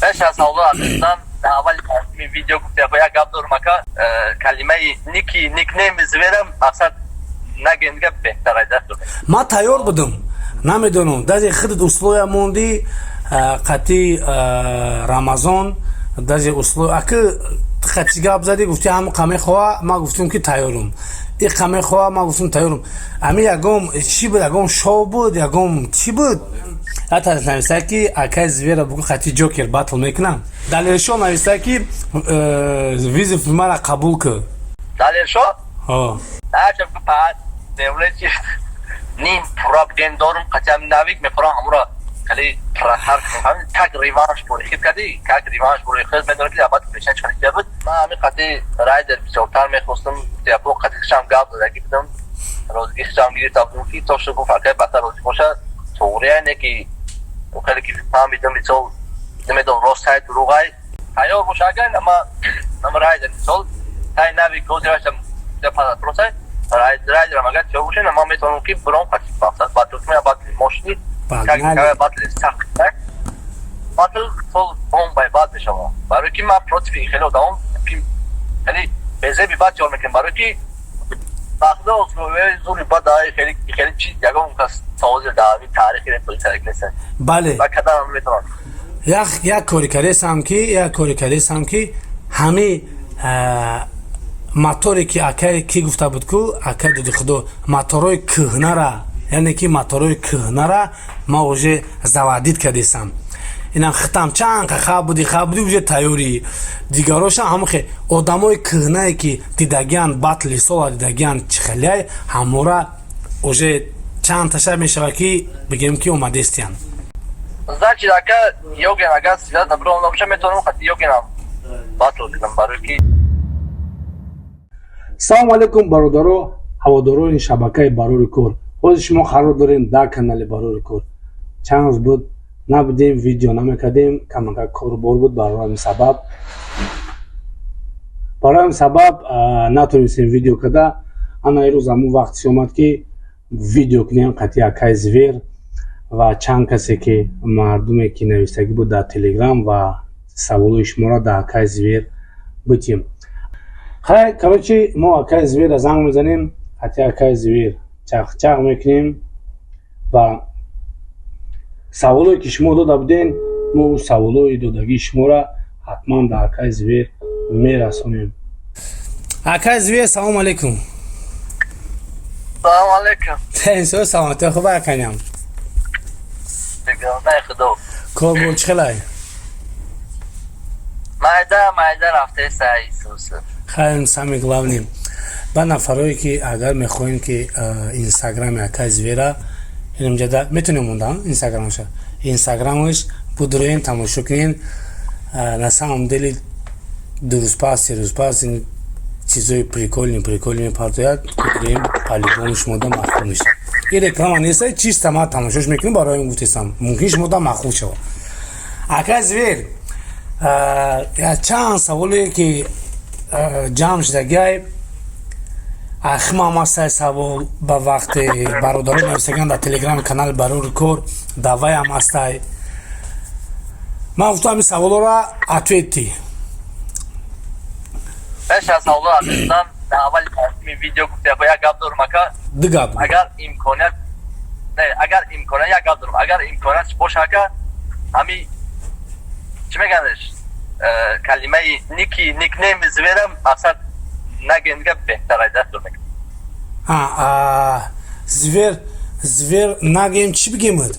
Пеш аз саволо азиздан, дар аввали видео гуфти, як гап дорум, ака, калимаи ники, никнейм зверам мақсад нагем, дига беҳтар айда. Ман тайёр будам, намедонам, даже худат условия мондӣ қати Рамазон, даже условия аки қати гап задӣ, гуфти ҳам қа мехоҳа, ман гуфтам, ки тайёрум, и қа мехоҳа, ман гуфтам, тайёрум. Ами ягом чӣ буд, ягом шоу буд, ягом чӣ буд? Ҳатто нависта, ки акай Звера бугу, қати Ҷокер батл мекунам. Далершо нависта, ки вызов мара қабул кӯ. Далершо ним пурра бигем дорум, қати навик мехӯрам, ҳамура хеле пурратар кунем, как реванш бури хит кади, как реванш бури хел медонам, ки абад пешан чӣ буд. Ман ҳамин қати Райдер бисёртар мехостам, япо қати хишам гап задаги будам, розигӣ хишам гирифта будам, ки то шо гуфт, акай бата розӣ боша, туғрия не, ки хеле ки фаҳмидам, мисол, намедонам, ростай, дурӯғай, тайёр боша, агар нама Райдер, мисол, тай нави гозирашам просай Райдерам, агар тиёр боша, ман метавонам, ки буром қати мақсад батл кунам, батл мошини, батл сахт, батл сол бомбай бад мешава, барои ки ман против хеле одамон хеле безеби бад ҷор мекунем, барои ки вақто зури бад хеле хеле чиз ягон кас савози даъви таърихи репозитарик нест. Бале. Ва кадам метавонам. Як кори кардесам, ки ҳами моторе, ки акай ки гуфта буд ку, акай доди худо, моторҳои кӯҳнара, яъне ки моторҳои кӯҳнара ма уже заводить кардесам. Инам хитам чанд хаб буди, хаб буди, уже тайёрӣ. Дигарошам ҳамохе одамои кӯҳнае, ки дидагиан, батли сола дидагиан, чихелияй, ҳамора уже чанд таша мешавад, ки бигем, ки омадестиян. Значит, ака Йоген, агар сида набро набоша, метавонам қати Йогенам батл кунам, барои ки Салому алейкум, бародаро, ҳаводорони шабакаи Барори кор. Ҳозир шумо қарор дорем дар канали Барори кор. Чанд рӯз буд, набудем, видео намекардем, камака корубор буд, барои ҳамин сабаб натонистем видео карда. Ана ирӯз ҳамун вақтиш омад, ки видео кунем қати акай Звер ва чанд касе, ки мардуме, ки навистагӣ буд дар Телеграм, ва саволои шуморо дар акай Звер битем. Хай, короче, мо акай Зверра занг мезанем, қати акай Звер чахчах мекунем ва саволое, ки шумо дода буден, мо саволои додагии шуморо ҳатман дар акай Звер мерасонем. Акай Звер, салому алейкум. Салому алейкум. Инсо саломатӣ, хуба, аканям? Худо. Корбор чӣ хелай? Майда майда рафтеса, Исус. Хайр, самый главный, ба нафарое, ки агар мехоҳем, ки инстаграми акай Звера инамҷада метонем мондан, инстаграмаша, инстаграмаш будроен, тамошо кунен. На самом деле 2 рӯз пас, 3 рӯз пас чизои прикольный прикольный мепартояд, будроем, по-любому шумода махул мешавад. Ин реклама неста, чисто ман тамошош мекунем, барои гуфтестам, мумкин шумода махул шавад. Акай Звер, чанд саволе, ки ҷамъ шудагиай, ахмам ҳастай савол, ба вақте бародаро нависаган дар Телеграми канали Барори кор, даваям ҳастай. Ман гуфтам, ин саволоро ответь. Пеш аз саволо азиздан, дар аввали видео гуфти, як гап дорум, ака. Ду гап. Агар имконият не, агар имконият, як гап дорум, агар имконият боша, ака, ҳами чӣ меганеш, калимаи ники, никнейм зверам мақсад нагем, дига беҳтар айда. Звер, звер нагем, чӣ бигемад?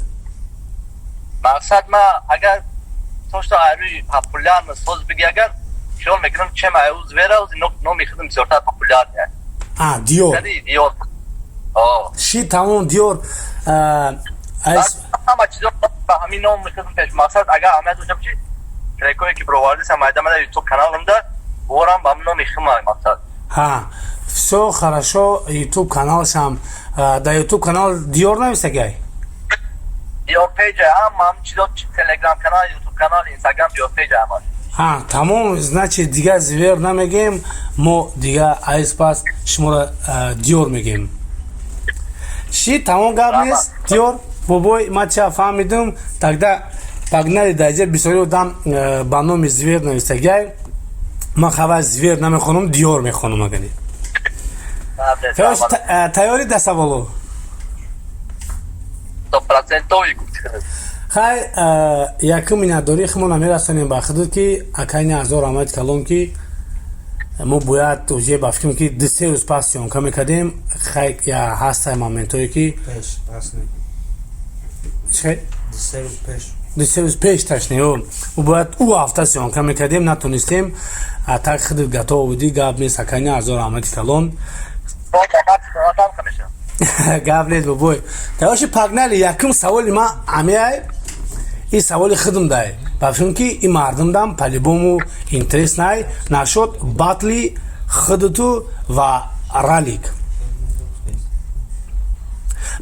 Мақсад, ма агар то что айрӯи популярно соз биги, агар хиёл мекунам, чем аю звера, номи худам бисёртар популярный. А, Диёр. Диёр. Ши, тамом, Диёр. Ҳама чизо ба ҳамин ном мехудам пеш. Мақсад, агар аҳамият дошта боши, трекое, ки бировардисам майдамада Ютуб каналамда, борам ба номи хума, мақсад. Ҳа, всё хорошо, Ютуб каналшам, дар Ютуб канал Диёр нависагай. Диёр пейҷ, ҳама ҳам чизо, Телеграм канал, Ютуб канал, Инстаграм, Диёр пейҷ ҳама. Ҳа, тамом, значит, дига звер намегем мо, дига айс пас шуморо Диёр мегем. Ши, тамом, гап нест, Диёр бобой, ма ча фаҳмидум, тогда Погнали. Даҷа бисёри одам ба номи Зверь навистагай. Ман хабар Зверь намехонам, Диёр мехонам. Агани тайёрӣ да саволу? Стопроцентовый гуфти. Хай, якум миннатдории худмона мерасонем ба худут, ки акайни ҳазор раҳмати калом, ки мо бояд уже ба фикрам, ки 2-3 рӯз пас съёмка мекардем. Хай, я ҳастай моментое, ки Пеш. 2-3 рӯз пеш, ташне мо бояд ӯ ҳафта съёмка мекардем, натонистем. Так худут готов будӣ, гап нест. Акайни ҳазор раҳмати калон, гап нест, бобой. Тавоши, погнали. Якум саволи ман амиай, ин саволи худам дай, ба фикрам, ки ин мардумдам по-любому интересный нашод батли худуту ва Ралик.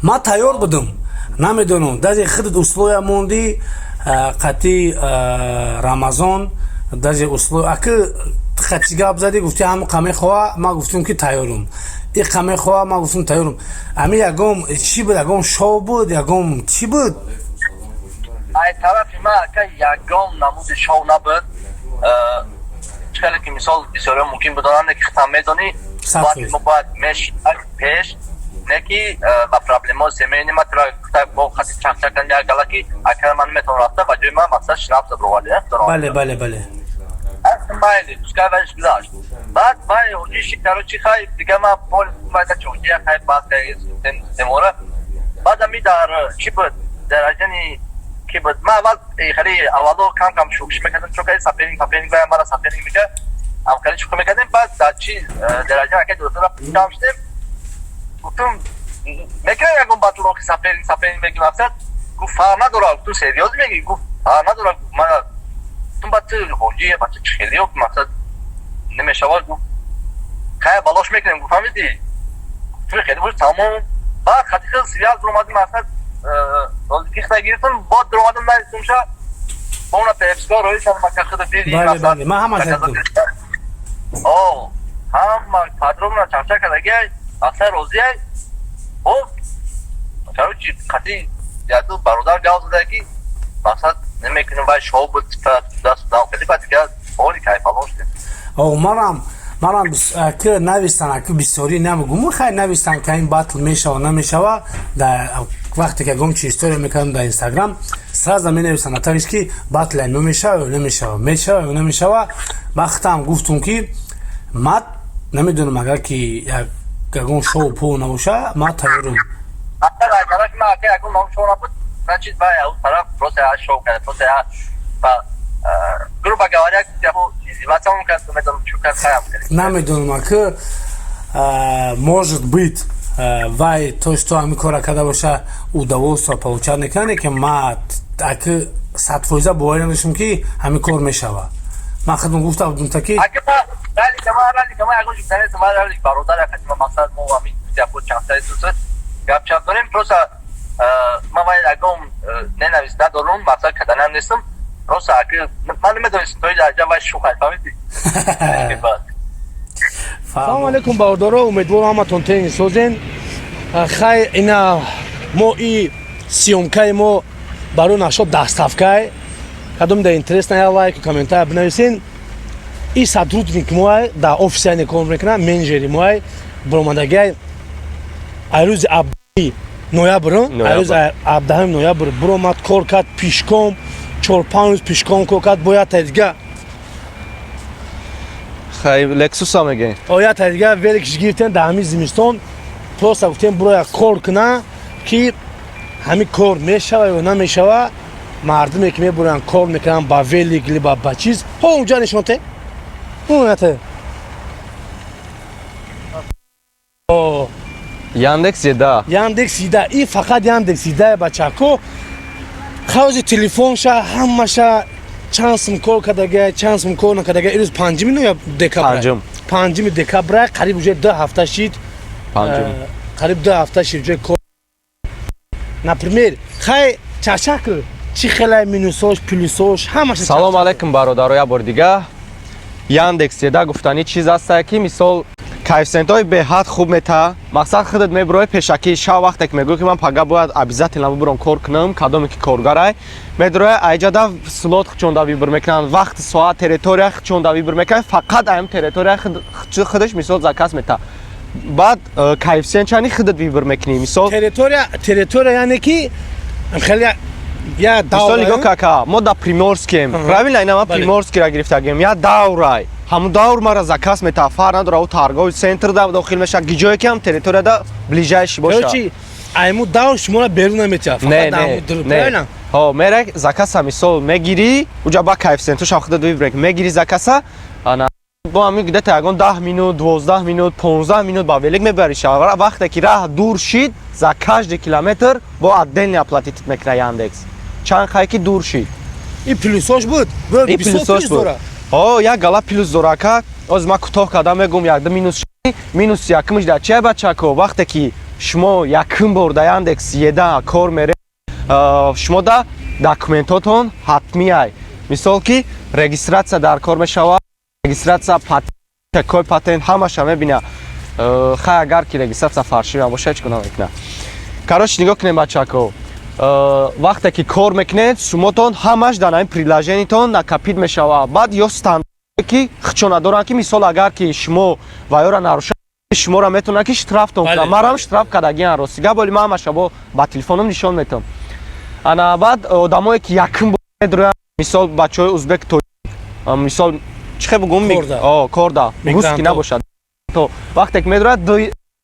Ман тайёр будам, намедонам, даже худут условия мондӣ қати Рамазон, даже условия аки қати гап задӣ, гуфти ҳам қа мехоҳа, ман гуфтум, ки тайёрум, и қа мехоҳа, ман гуфтум, тайёрум. Ами ягом чӣ буд? Ягом шоу буд, ягом чӣ буд? Ай тарафи ман, ака, ягон намуди шоу набуд. Хеле ки мисол бисёриҳо мумкин бидонанд, ки худам медонӣ, мо бояд меш пеш не ки ба проблемао семейный ма тура бо хати чахчак як гала, ки ака, ман наметавонам рафта, ба ҷои ман мақсад шинаб забровали. Бале, бале, бале. Майли, пускай, вайш гузашт. Баъд вай ҳоҷи ши, короче, хай, дига ман пол майда чоҷия, хай, баъд темора. Баъд ами дар чӣ буд, дараҷани ки буд, ман аввал хеле аввало кам кам шӯхиш мекардам, чун хеле соперник, соперник вай мара соперник мекард, ам хеле шӯхӣ мекардем. Баъд дар чи дараҷа ака дӯстора кам шудем, гуфтум, мекунем ягон батло, ки соперник, соперник мегӣ. Мақсад, гуфт, фарқ надорад. Гуфтум, серьёз мегӣ? Гуфт, фарқ надорад. Ман гуфтум, баъд ту ҳоҷи бача чи хеле мақсад намешавад. Гуфт, хай, балош мекунем. Гуфт, фаҳмидӣ? Гуфтум, хеле бош, тамом. Баъд хати хел связь омадим, мақсад розикихта гирифтам, бод даромадам, наистумша бона пепско рои шад, мака худа диди. Бале, бале, ман ҳама дидам. О, ҳама подробно чарча кардаги, мақсад розиай. О, короче, қати яду бародар гап зада, ки мақсад намекунем, вай шоу буд, даст хеле, баъд дига оли кайфалон шудем. О, манам ки навистан, ки бисёрӣ намегум, хай, навистан, ки ин батл мешава, намешава. Дар вақте ки ягон чи история мекардам дар Инстаграм, сразу менависам натавис, ки батл ано мешава ё намешава, мешава ё намешава. Вақтам гуфтум, ки ман намедонам, агар ки ягон шоу по набоша, ман тайёрум. Ягон шоу набуд, значит, вай тараф просто шоу кард, просто, грубо говоря, намедонам, ки может быть, вай то что ҳамин кора карда боша, удовольствие получать мекунад, ки ма аки 100% боварӣ надоштам, ки ҳамин кор мешава. Ман худам гуфта будам, та ки Бародар, гап дорем, просто ман вай ягон ненавис надорум, мақсад карданам нестам, просто аки ман намедонистам то дараҷа вай шӯхай, фаҳмидӣ? Салому алейкум, бародаро, умедворам, ҳаматон тени созен. Хай, ина мо и съёмкаи мо барои нашо доставкай. Кадом да интерес на, лайку, комментария бинависен. И сотрудник моай, дар офиси кор мекунад, менеҷери моай, баромадагиай ай рӯзи абди ноябр, ай рӯзи 17 ноябр биромад, кор кард пишком, 4-5 рӯз пишком кор кард, бояд та дига. Хай, Лексуса мегӯем. Оя та дига великш гирифтем дар ҳамин зимистон. Просто гуфтем, бироя кор куна, ки ҳамин кор мешава ё намешава. Мардуме ки мебуранд, кор мекунанд ба велик либо ба чиз ҳо, унҷа нишонте унате. Яндекс Еда. Яндекс Еда, и фақат Яндекс Еда, бачако. Хавзи телефонша ҳамаша чанд сум кор кардага, чанд сум кор накардага. Ирӯз 5 декабр. Панҷум. 5 декабр, қариб уже 2 ҳафта шид. Панҷум. Қариб 2 ҳафта шид уже кор. Например, хай, чачак, чӣ хелай минусош, плюсош, ҳамаша. Салом алейкум, бародаро, як бор дига. Яндекс Еда гуфтани чиз ҳастае, ки мисол Коэффициентҳои беҳад хуб мета. Мақсад, худат мебирои пешакӣ шав, вақте ки мегӯӣ, ки ман пага бояд обязательно бибурам, кор кунам, кадоме ки коргарай медроя, айҷада слот хичонда выбор мекунанд, вақти, соат, территория хичонда выбор мекунанд. Фақат аям территория худаш, мисол, заказ мета. Баъд коэффициент чани худат выбор мекунӣ, мисол. Территория, яъне ки хеле я Мисол, нигоҳ, кака, мо да Приморскием, правильно? Ина ма Приморскийра гирифтагем, я даврай, ҳамун давр мара заказ мета. Фарқ надора, ӯ торговый центр да дохил меша, гиҷое ки ҳам территорияда ближайший боша. Короче, айму давр шуморо берун наметиҳад? Не, не, не, ҳо, мерак, заказа, мисол, мегирӣ уҷа, ба коэффициентошам худат выбор мегирӣ. Заказа ана бо ҳамин где-то ягон 10 минут, 12 минут, 15 минут ба велик мебарӣ. Шава вақте ки раҳ дур шид, за каждый километр бо отдельно оплатить мекуна Яндекс, чанд қай ки дур шид. И плюсош буд? И плюсош буд, о, як гала плюс дора, ака. Оз ман кӯтоҳ карда мегӯм, якда минус. Минус якумш дар чия, бачако? Вақте ки шумо якум бор дар Яндекс Еда кор мере, шумо да документотон ҳатмиай. Мисол, ки регистрация дар кор мешавад, регистрация, кой патент, ҳамаша мебина. Хай, агар ки регистрация фальшивая боша, ҳеч гуна мекуна. Короче, нигоҳ кунем, бачако, вақте ки кор мекунед, суммотон ҳамаш дар ҳамин приложениятон накопить мешавад. Баъд ё стандарте ки хичо надоранд, ки, мисол, агар ки шумо ваёра наруша, шуморо метавонанд ки штрафтон кунанд. Марам штраф кардагиан, рости гап. Оли ман ҳамаша бо ба телефоном нишон метавам. Ана, баъд одамое ки якум бор медроянд, мисол, бачаҳои узбек, тоҷик, мисол, чӣ хел бугум, корда русский набошад, то вақте ки медрояд, ду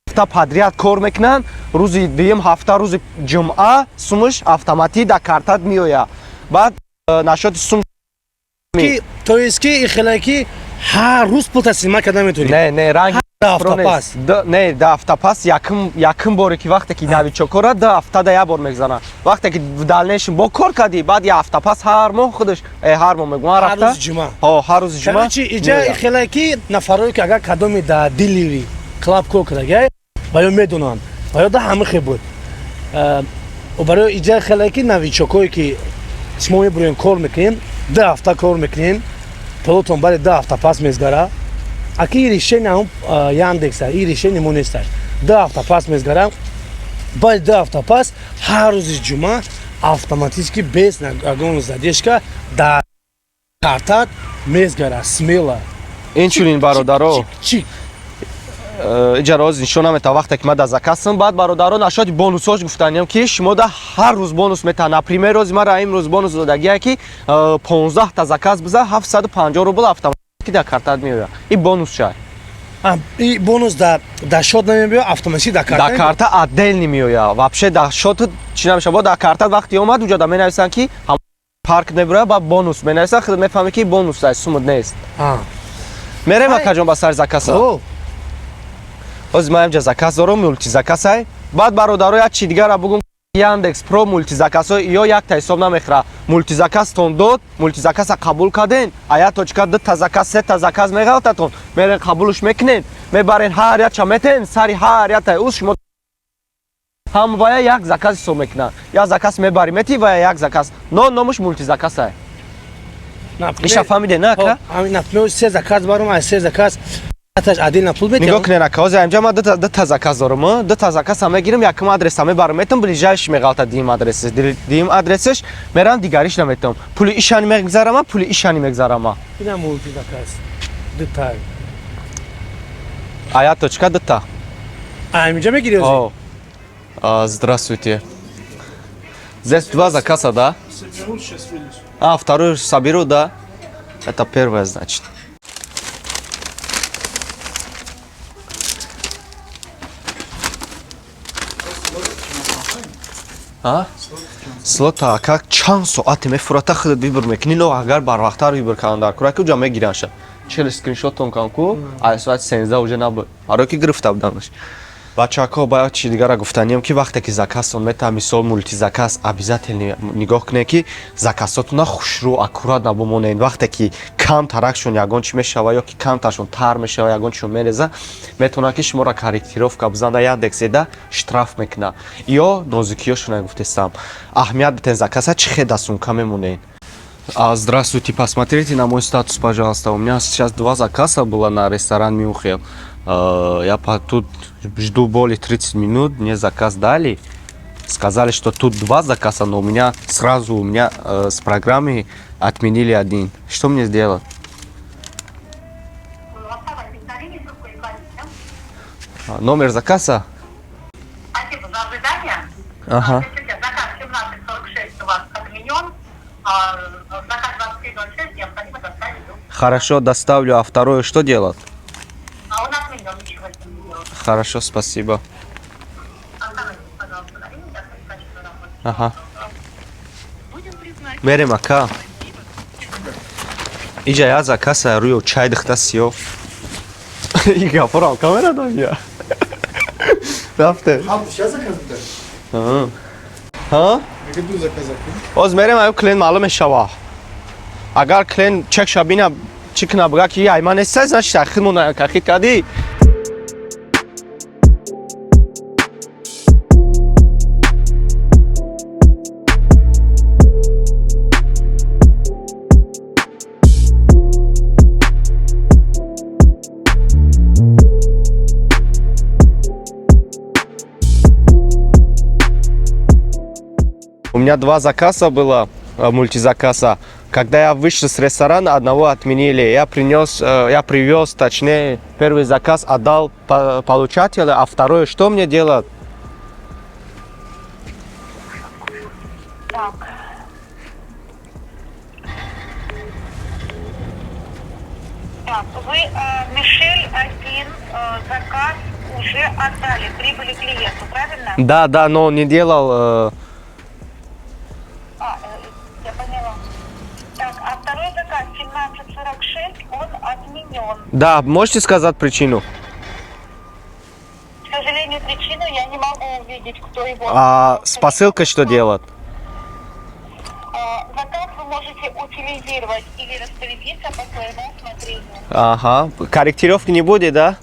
ҳафта подряд кор мекунанд, рӯзи дуюм ҳафта, рӯзи ҷумъа сумаш автоматӣ дар картат меояд. Баъд насчёти сум. То есть ки хеле ки ҳар рӯз пул таснима карда метавонӣ? Не, не, ранги ҳафтапас? Не, да ҳафтапас якум боре ки вақте ки новичокора 2 ҳафта да як бор мегзанад. Вақте ки в дальнейшем бо кор кардӣ, баъд як ҳафтапас ҳар моҳ худаш, ҳар моҳ мегӯм, ҳар ҳафта. Рӯзи ҷумъа. Ҳо, ҳар рӯзи ҷумъа. Короче, иҷа хеле ки нафарое ки агар кадоме да Delivery Club кор кардагай ва ё медонанд, ва ё да ҳама хел буд. Барои иҷа хеле ки новичокое ки шумо мебурем, кор мекунем, 2 ҳафта кор мекунем, пулотон баъди 2 ҳафта пас мезгара. Аки и решение ҳам Яндекса, и решение мо несташ. 2 ҳафта пас мезгара, баъди 2 ҳафта пас ҳар рӯзи ҷумъа автоматически, без ягон задержка, дар картат мезгара смело. Инчунин, бародаро, чик. Иҷа роз нишон намета, вақте ки ман дар заказам. Баъд, бародаро, насчёти бонусҳош гуфтаниям, ки шумо да ҳар рӯз бонус метаҳад. Например, рози мара имрӯз бонус додагия, ки 15-та заказ биза, 750 рубл автоматики дар картат меояд. И бонус чай. И бонус дар счёт намебиёд, автоматики дар карта? Дар карта отдельно меояд. Вообще дар счёт чӣ намешавад. Бо дар картат вақте омад, уҷа да менависанд, ки парк мебирояд, баъд бонус менависанд, худат мефаҳмӣ, ки бонус аст, сумут нест. Мерем, акаҷон, ба сари заказа. Ҳозир ман инҷа заказ дорам, мультизаказ ай. Баъд, бародаро, як чи дигара бугум: Яндекс Про мультизаказҳо ё якта ҳисоб намехӯра. Мультизаказтон дод, мультизаказа қабул карден, а як точка дута заказ, сета заказ меғалтатон, мерен, қабулш мекунен, мебарен, ҳар якча метен, сари ҳар якта ӯ шумо ҳам вая як заказ ҳисоб мекунад. Як заказ мебари, мети, вая як заказ, но номуш мультизаказ ай. Иша фаҳмиде, на, ака? Например, се заказ баром, аз се заказ аташ отдельно пул метиҳам. Нигоҳ кунед, ака, ҳозир инҷа ман дута заказ дорам. Дута заказа мегирам, якум адреса мебарам, метам, ближайший меғалта диим адресеш, диим адресеш мерам, дигариш наметам, пули ишани мегзарама, пули ишани мегзарама. Ина мультизаказ дута. А як точка дута. А инҷа мегири ҳозир? Здравствуйте. Здесь два заказа, да? Соберут, сейчас вынесу. А, вторую соберу, да? Это первое, значит. А? Слота как чанд соате мефурата, худат выбор мекунӣ, но агар барвақттар выбор кардан дар кура, ки уҷа мегиранша. Чел скриншотон кан ку, ай соати 13 уже набуд. Барои ки гирифта буданаш. Бачаҳо, ба чи дигара гуфтаниям, ки вақте ки заказтон мета, мисол, мультизаказ, обязательно нигоҳ кунед, ки заказотона хушрӯ, аккуратно бимонед. Вақте ки кам таракшон ягон чи мешава ё ки камташон тар мешава, ягон чио мереза, метавонад, ки шуморо корректировка бизанда, Яндекс Еда штраф мекунад. Ё нозукиёшона гуфтестам, аҳамият битен, заказа чӣ хел дастунка мемонед. Здравствуйте, посмотрите на мой статус, пожалуйста. У меня сейчас два заказа было на ресторан Мюнхен. Я тут жду более 30 минут, мне заказ дали. Сказали, что тут два заказа, но у меня сразу у меня с программы отменили один. Что мне сделать? Оставайтесь на линии, трубку не кладите. А, номер заказа? Спасибо за ожидание. Ага. Значит, заказ 1746 у вас отменен. Заказ 2306 необходимо доставить до. Хорошо, доставлю. А второе что делать? А он отменен, ничего с ним не делать. Хорошо, спасибо. Оставайтесь, пожалуйста, на линии, я качество работы. Ага. Мерем, ака. Иҷа я заказа рӯё чай дихта сиё. И гапорам камера дам я. Рафте. Ҳа. Ҳа? Оз мерем, аю клиент маълум мешава. Агар клиент чекша бина, чӣ кина, буга ки ай ман неста, значит ахирмон кахид кардӣ. У меня два заказа было, мультизаказа. Когда я вышел с ресторана, одного отменили. Я принес, я привез, точнее, первый заказ отдал получателю, а второй что мне делать? Так. Так, вы, Мишель, один заказ уже отдали, прибыли клиенту, правильно? Да, но он не делал. А, я поняла. Так, а второй заказ 1746, он отменен. Да, можете сказать причину? К сожалению, причину я не могу увидеть, кто его. А с посылкой что делать? Заказ вы можете утилизировать или распорядиться по своему усмотрению. Ага. Корректировки не будет, да?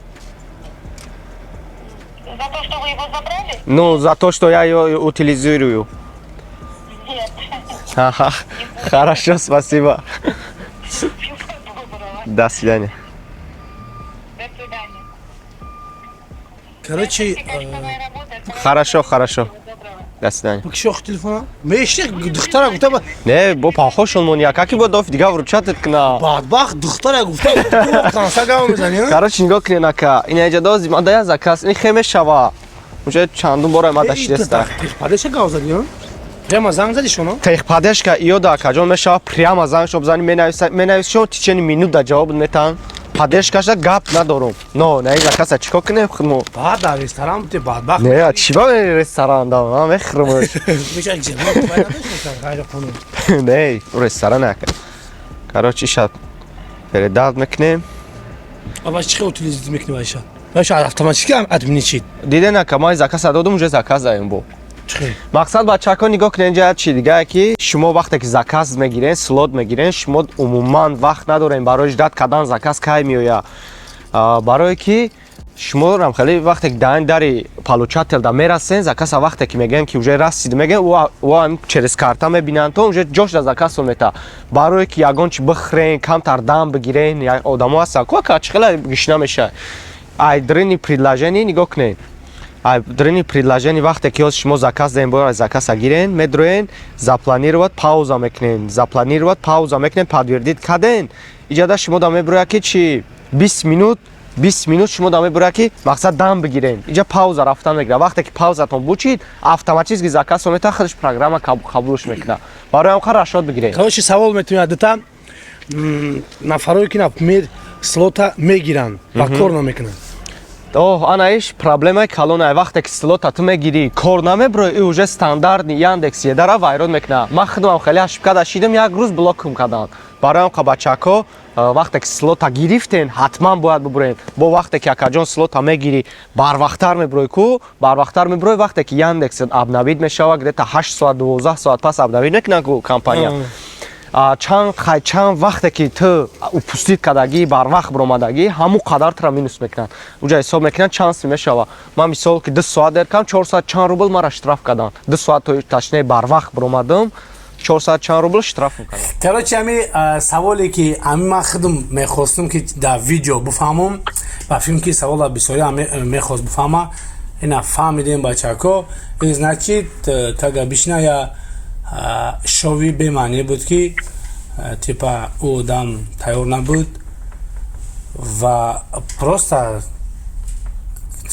За то, что вы его забрали? Ну, за то, что я ее утилизирую. Нет. Ага. Хорошо, спасибо. Всего доброго. До свидания. До свидания. Короче, Качественная работа. Хорошо, хорошо. Всего доброго. До свидания. бикшох телефона. Мешти духтара гуфта. Не, бо похож он мония. Как его доф дига вручатет кна. Бадбахт духтара гуфта канса гав мезани. Короче, нигоҳ кунед, ака. Ин иҷа дози ман да я заказ. Ин хе мешава. Уже чандум бора ма дашидеста. Падеша гав зади, прямо занг зади шуно? Техподдержка иёда, акаҷон, мешава прямо занг шо бизани, менависа шо, течение минут да ҷавоб метаҳанд. Поддержкаша гап надорум. Но, на ин заказа чӣ кор кунем худмо? Баъд дар ресторан бути, бадбахт. Не, чӣ ба ресторан да, ман мехӯрам. Меша ҷиҳат ғайриқонун. Не, ресторан ака. Короче, иша передать мекунем. Аба чӣ утилизит мекунӣ вайша? Вайша автоматически отменить шид. Диден, ака, ман заказа додум, уже заказ даем бо. Чӣ? Мақсад, бачако, нигоҳ кунед, инҷа чи дигае ки шумо вақте ки заказ мегирен, слот мегирен, шумо умуман вақт надорен барои ждать кардан заказ кай меояд. Барое ки шумо хеле вақте ки даин дари получатель да мерасен, заказа вақте ки мегӯян ки уже расид, мегӯян, ӯ через карта мебинанд, то уже ҷош да заказо мета. Барое ки ягон чи бихӯрен, камтар дам бигирен, одамо ҳастанд ку, ака, чӣ хеле гишна мешавад. Ай дрини предложение нигоҳ кунед, ай дрини предложение вақте ки ҳоз шумо заказ дем, бояд заказа гирен, медроен, запланировать, пауза мекунен, запланировать, пауза мекунен, подтвердить карден, иҷода шумо да мебирояд ки чи 20 минут, 20 минут шумо да мебирояд ки мақсад дам бигирен. Иҷа пауза рафтан мегирад. Вақте ки паузатон бучид, автоматически заказ мета, худаш программа қабулш мекунад. Барои ҳам расчёт бигирен. Короче, савол метавонад дута нафарое ки, например, слота мегиранд ва кор намекунанд. Оҳ, ана иш проблемаи калона. Вақте ки слота ту мегирӣ, кор намеброи, и уже стандартный Яндекс Едара вайрон мекунад. Ман худам хеле ошибка дашидам, як рӯз блокум карданд. Барои ҳам бачако, вақте ки слота гирифтен, ҳатман бояд бубурен. Бо вақте ки, акаҷон, слота мегирӣ, барвақттар меброи ку, барвақттар меброи. Вақте ки Яндекс обновить мешава, где-то 8 соат, 12 соат пас обновить мекунад ку компания. Чанд чанд вақте ки ту упустить кардагӣ, барвақт биромадагӣ, ҳамун қадар тура минус мекунанд. Уҷа ҳисоб мекунанд, чанд си мешава. Ман мисол ки 2 соат дер кардам, 400 чанд рубл мара штраф карданд. 2 соат, точнее, барвақт биромадам, 400 чанд рубл штраф мекардам. Короче, ами саволе ки ами ман худам мехостам ки дар видео бифаҳмам. Ба филм ки савола бисёри мехост бифаҳма, ина фаҳмидем, бачако. И значит, как обычно, я шови бемаъне буд, ки типа ӯ одам тайёр набуд ва просто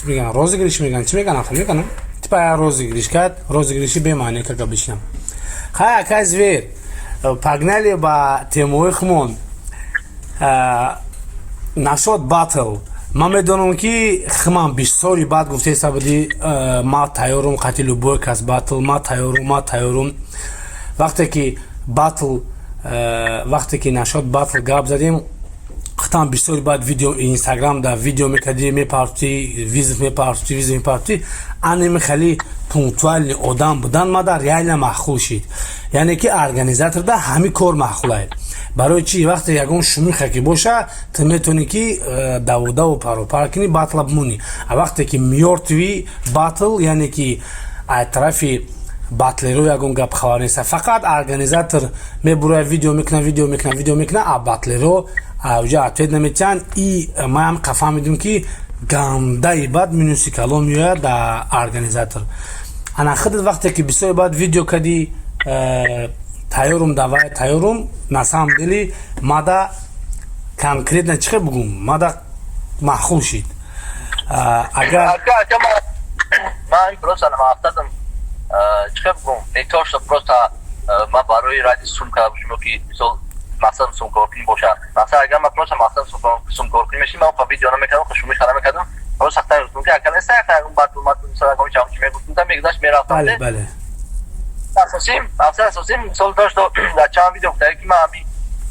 меган, розыгрыш меган, чӣ меган, ахл меган, типа я розыгрыш кард, розыгрыши бемаъне, как обычно. Хай, акай Зверь, погнали ба темои хумон. Нашод батл, ман медонам, ки химан бисёри бад гуфтеса буди: «Ма тайёрум қати любой кас батл, ма тайёрум, ма тайёрум». Вақте ки батл, вақте ки нашод батл гап задем, хитам бисёри баъд видео Инстаграм да видео мекардӣ, мепартӣ вызов, мепартӣ вызов, мепартӣ. Анеми хеле пунктуальный одам будан мада реально маъқул шид, яъне ки организаторда ҳами кор маъқулае. Барои чи? Вақте ягон шумиха ки боша, ту метавонӣ ки даводаву паропар кунӣ, батла бимонӣ. А вақте ки мёртвый батл, яъне ки аз тарафи батлеро ягон гап хабар неста, фақат организатор мебурояд, видео мекуна, видео мекуна, видео мекуна, а батлеро уҷа ответ наметиҳанд. И маам фаҳмидем, ки гандаи бад минуси калон меояд да организатор. Ана худат вақте ки бисёри баъд видео кардӣ, тайёрум, давай, тайёрум, на самом деле мада конкретно чӣ хел бугум, мада маъқул шид. Агар Ман просто мақсадам, чӣ хел бугум, не то что просто ман барои ради сумка бошум, ки мисол мақсадам сумкоркунӣ бошад. Мақсад, агар ман просто мақсадам сумкоркунӣ мешид, ман видео намекардам, шумиха намекардам. Просто сахта гуфтум, ки акал неста, батл матл, мисол, ягон чӣ мегуфтум, мегузашт, мерафтам. бале бале Асосим, мақсад асосим, мисол, то что дар чанд видео гуфта, ки ман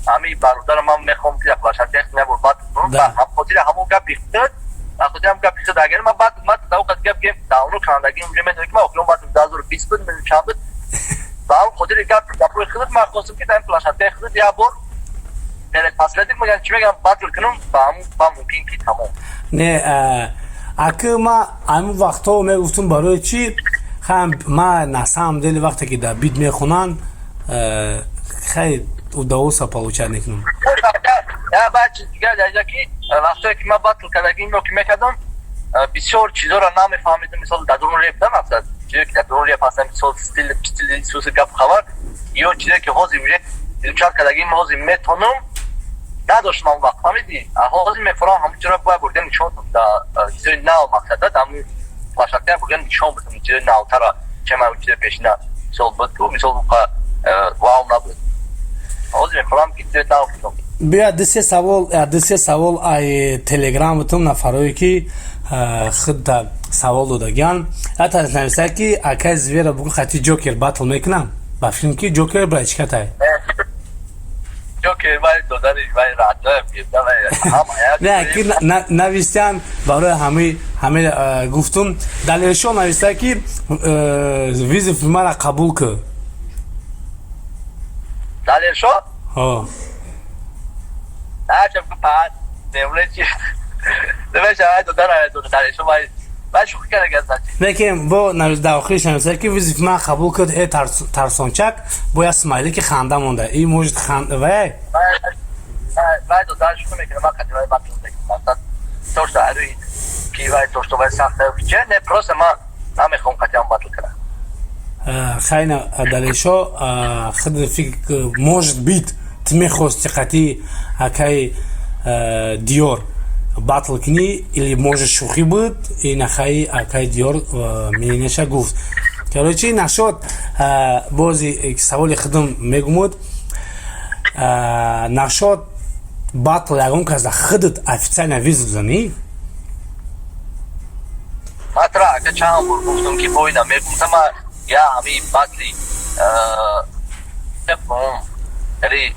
ҳами бародарам, ман мехоҳам, ки площадка набуд батл, ба хотири ҳамон гапи худ, ба хотири ҳамон гапи худ. Агар ман батл ман дар вақт гап гем давно кандагим, уже медонӣ, ки ман охирон батл 2020 буд, чанд буд. Ба ҳамон хотири гапҳои худ ман хостам, ки дар ин площадкаи худ як бор последний меган, чӣ мегам, батл кунам, ба ҳамон ба мумкин ки тамом. Не, аки ма ҳамин вақтҳо мегуфтум, барои чӣ ма на самом деле вақте ки дар бит мехонанд, хай, удовольствие получать мекунам. Баъд чиз дигар дар ки вақтое ки ман батл кардагимро ки мекардам, бисёр чизоро намефаҳмидам. Мисол, дар дурун реп да, мақсад, чизе ки дар дурун реп ҳастан, мисол, стили суси гап хабар ё чизе ки ҳозир уже изучать кардагим, ҳозир метонам, надоштам он вақт, фаҳмидӣ? Ҳозир мефурам, ҳамон чиро бояд бурда нишон да чизои нав, мақсад да ҳамун площадка бурда нишон бидам, чизои навтара, чема чизи пешина, мисол, буд ку, мисол, вау набуд. Ҳозир мефурам, ки чизои нав кунам. Бия, ду се савол, ду се савол ай Телеграм бутум, нафарое ки худда савол додагиан. Ята нависа, ки акай Звера бугу, хати Ҷокер батл мекунам. Ба филм ки Ҷокер брачкатай. Ҷокер вай додари вай радноя. Не, ки навистян, барои ҳами гуфтум. Далелшо нависта, ки вызов мара қабул кӯ. Далелшо? Ҳо. Нача пад немле чи немеша додара далелшо вай вай шӯхӣ карда. Лекин бо дар охириш нависта, ки вызов ман қабул кӯд, э тарсончак, бо як смайли ки ханда монда. И может вай. Вай додар шӯхӣ мекунад, ман қати вай батл мекунам, то что аруи ки вай, то что вай сахта че, не, просто ман намехоҳам қатиам батл кунам. Хайна, далелшо, худ фикр, может быть, ту мехости қати акай Диёр батл кунӣ или может шӯхӣ буд. Инахаи акай Диёр мненияша гуфт. Короче, нашод бози саволи худам мегумуд: нашод батл ягон кас да худат официально вызов занӣ? Матра, ака, чанд бор гуфтам, ки боида мегуфтам, ма я ҳами батли хеле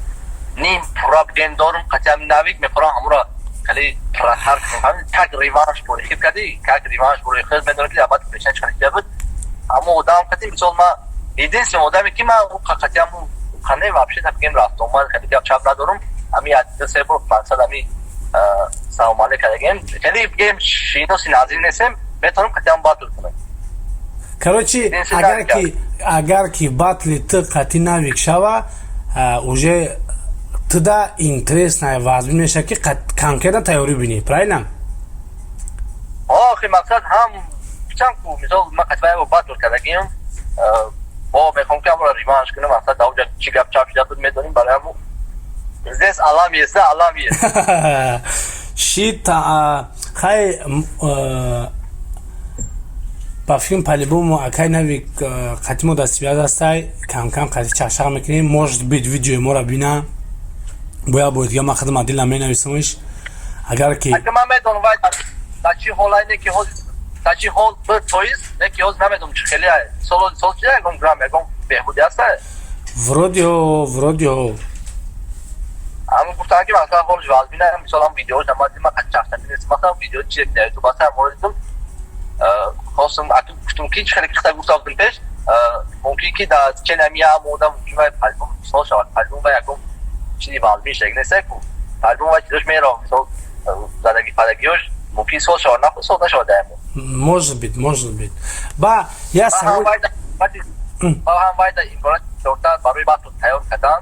ним пурра бигем дорум, қати ҳами навик мехӯрам, ҳамура хеле пурратар кунем, как реванш бори хиб кардӣ, как реванш бори хел медонам, ки дар пешан чӣ хеле буд ҳамон одам қати. Мисол, ма единственный одаме, ки ман қати ҳамун қане вообще бигем рафтомад, хеле гап чап надорум, ҳами як се бор мақсад ҳами салом алейк кардагем, хеле бигем шиноси наздик нестем, метавонам қати ҳам батл кунам. Короче, агар ки батли ту қати навик шава, уже туда интересная вазмин меша, ки конкретно тайёрӣ бинӣ, правильно? Охи, мақсад ҳам чанд ку, мисол, ман қатъи батл кардагиам, бо мехоҳам ки амро реванш кунам. Мақсад, дар чӣ гап чап шуда буд, медонем. Барои ҳаму здесь алам есть, да, алам есть. Шит, хай, ба фикрам, по-любому акай Навик қати мо дар связь ҳастай, камкам қати чақчақ мекунем. Может быть, видеои моро бина. Бояд бо дига ман худам отдельно менависамш, агар ки Ака, ман медонам вай дар чӣ ҳолай, не ки ҳозир дар чӣ ҳол буд, тоист, не ки ҳозир намедонам чӣ хеле сол сол чи, ягон грамм ягон беҳбудӣ ҳаста. Вроде ҳо, вроде ҳо. Ҳамн гуфтам, ки масалан, ҳолш вазмина. Мисол, ҳам видеош ман қати чақчақ нест. Масалан, видео чи дар ютуб ҳаста, ҳаморо дидам. Хостам, гуфтам, ки чӣ хеле кихта гуфта будем пеш, мумкин ки дар чен ҳами як одам мумкин вай палбум мисол шавад. Палбум ва ягон чизи вазмин шаг нест ку, палбум вай чизош меро, мисол, задаги падагиёш мумкин сол шавад, на сол нашавад даемо. Может быть, может быть. Ба я савол ҳам вайда имконат чорта барои батл тайёр кардан.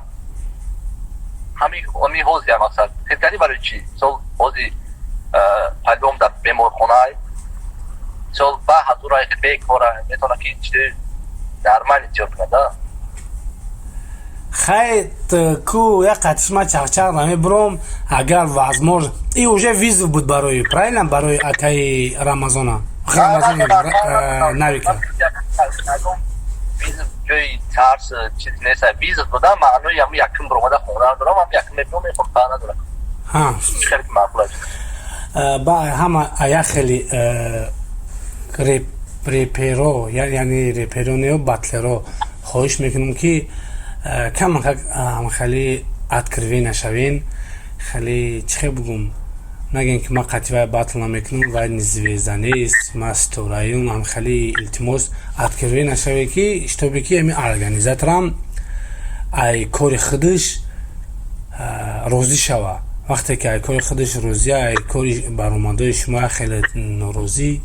Ҳами ҳозир мақсад хелкани барои чӣ, мисол, ҳозир палбум дар беморхонай, мисол, ба ҳазура бекора метавона ки чизи нормально тиёр кунад, да. Хай, ку як қатиш ма чақчақ намебуром. Агар возможно, и уже вызов буд барои, правильно, барои акаи Рамазона, Рамазон Навика. Ҷои тарс чиз нест. Вызов буда, маънои ҳамн якум буромада хона дорам, ҳам якум мебиём, мехом, надорам. Хеле маъқул аст. Ба ҳама як хеле реперо, яъне реперонео, батлеро хоҳиш мекунам, ки камакак хеле открытый нашавен. Хеле, чӣ хел бугум, нагем, ки ман қатъи вай батл намекунам, вай звезда нест, ман ситораюм. Ам хеле, илтимос, открытый нашаве, ки чтобы ки ами организаторам ай кори худаш розӣ шава. Вақте ки ай кори худаш розӣ, ай кори баромадои шумо хеле норозӣ,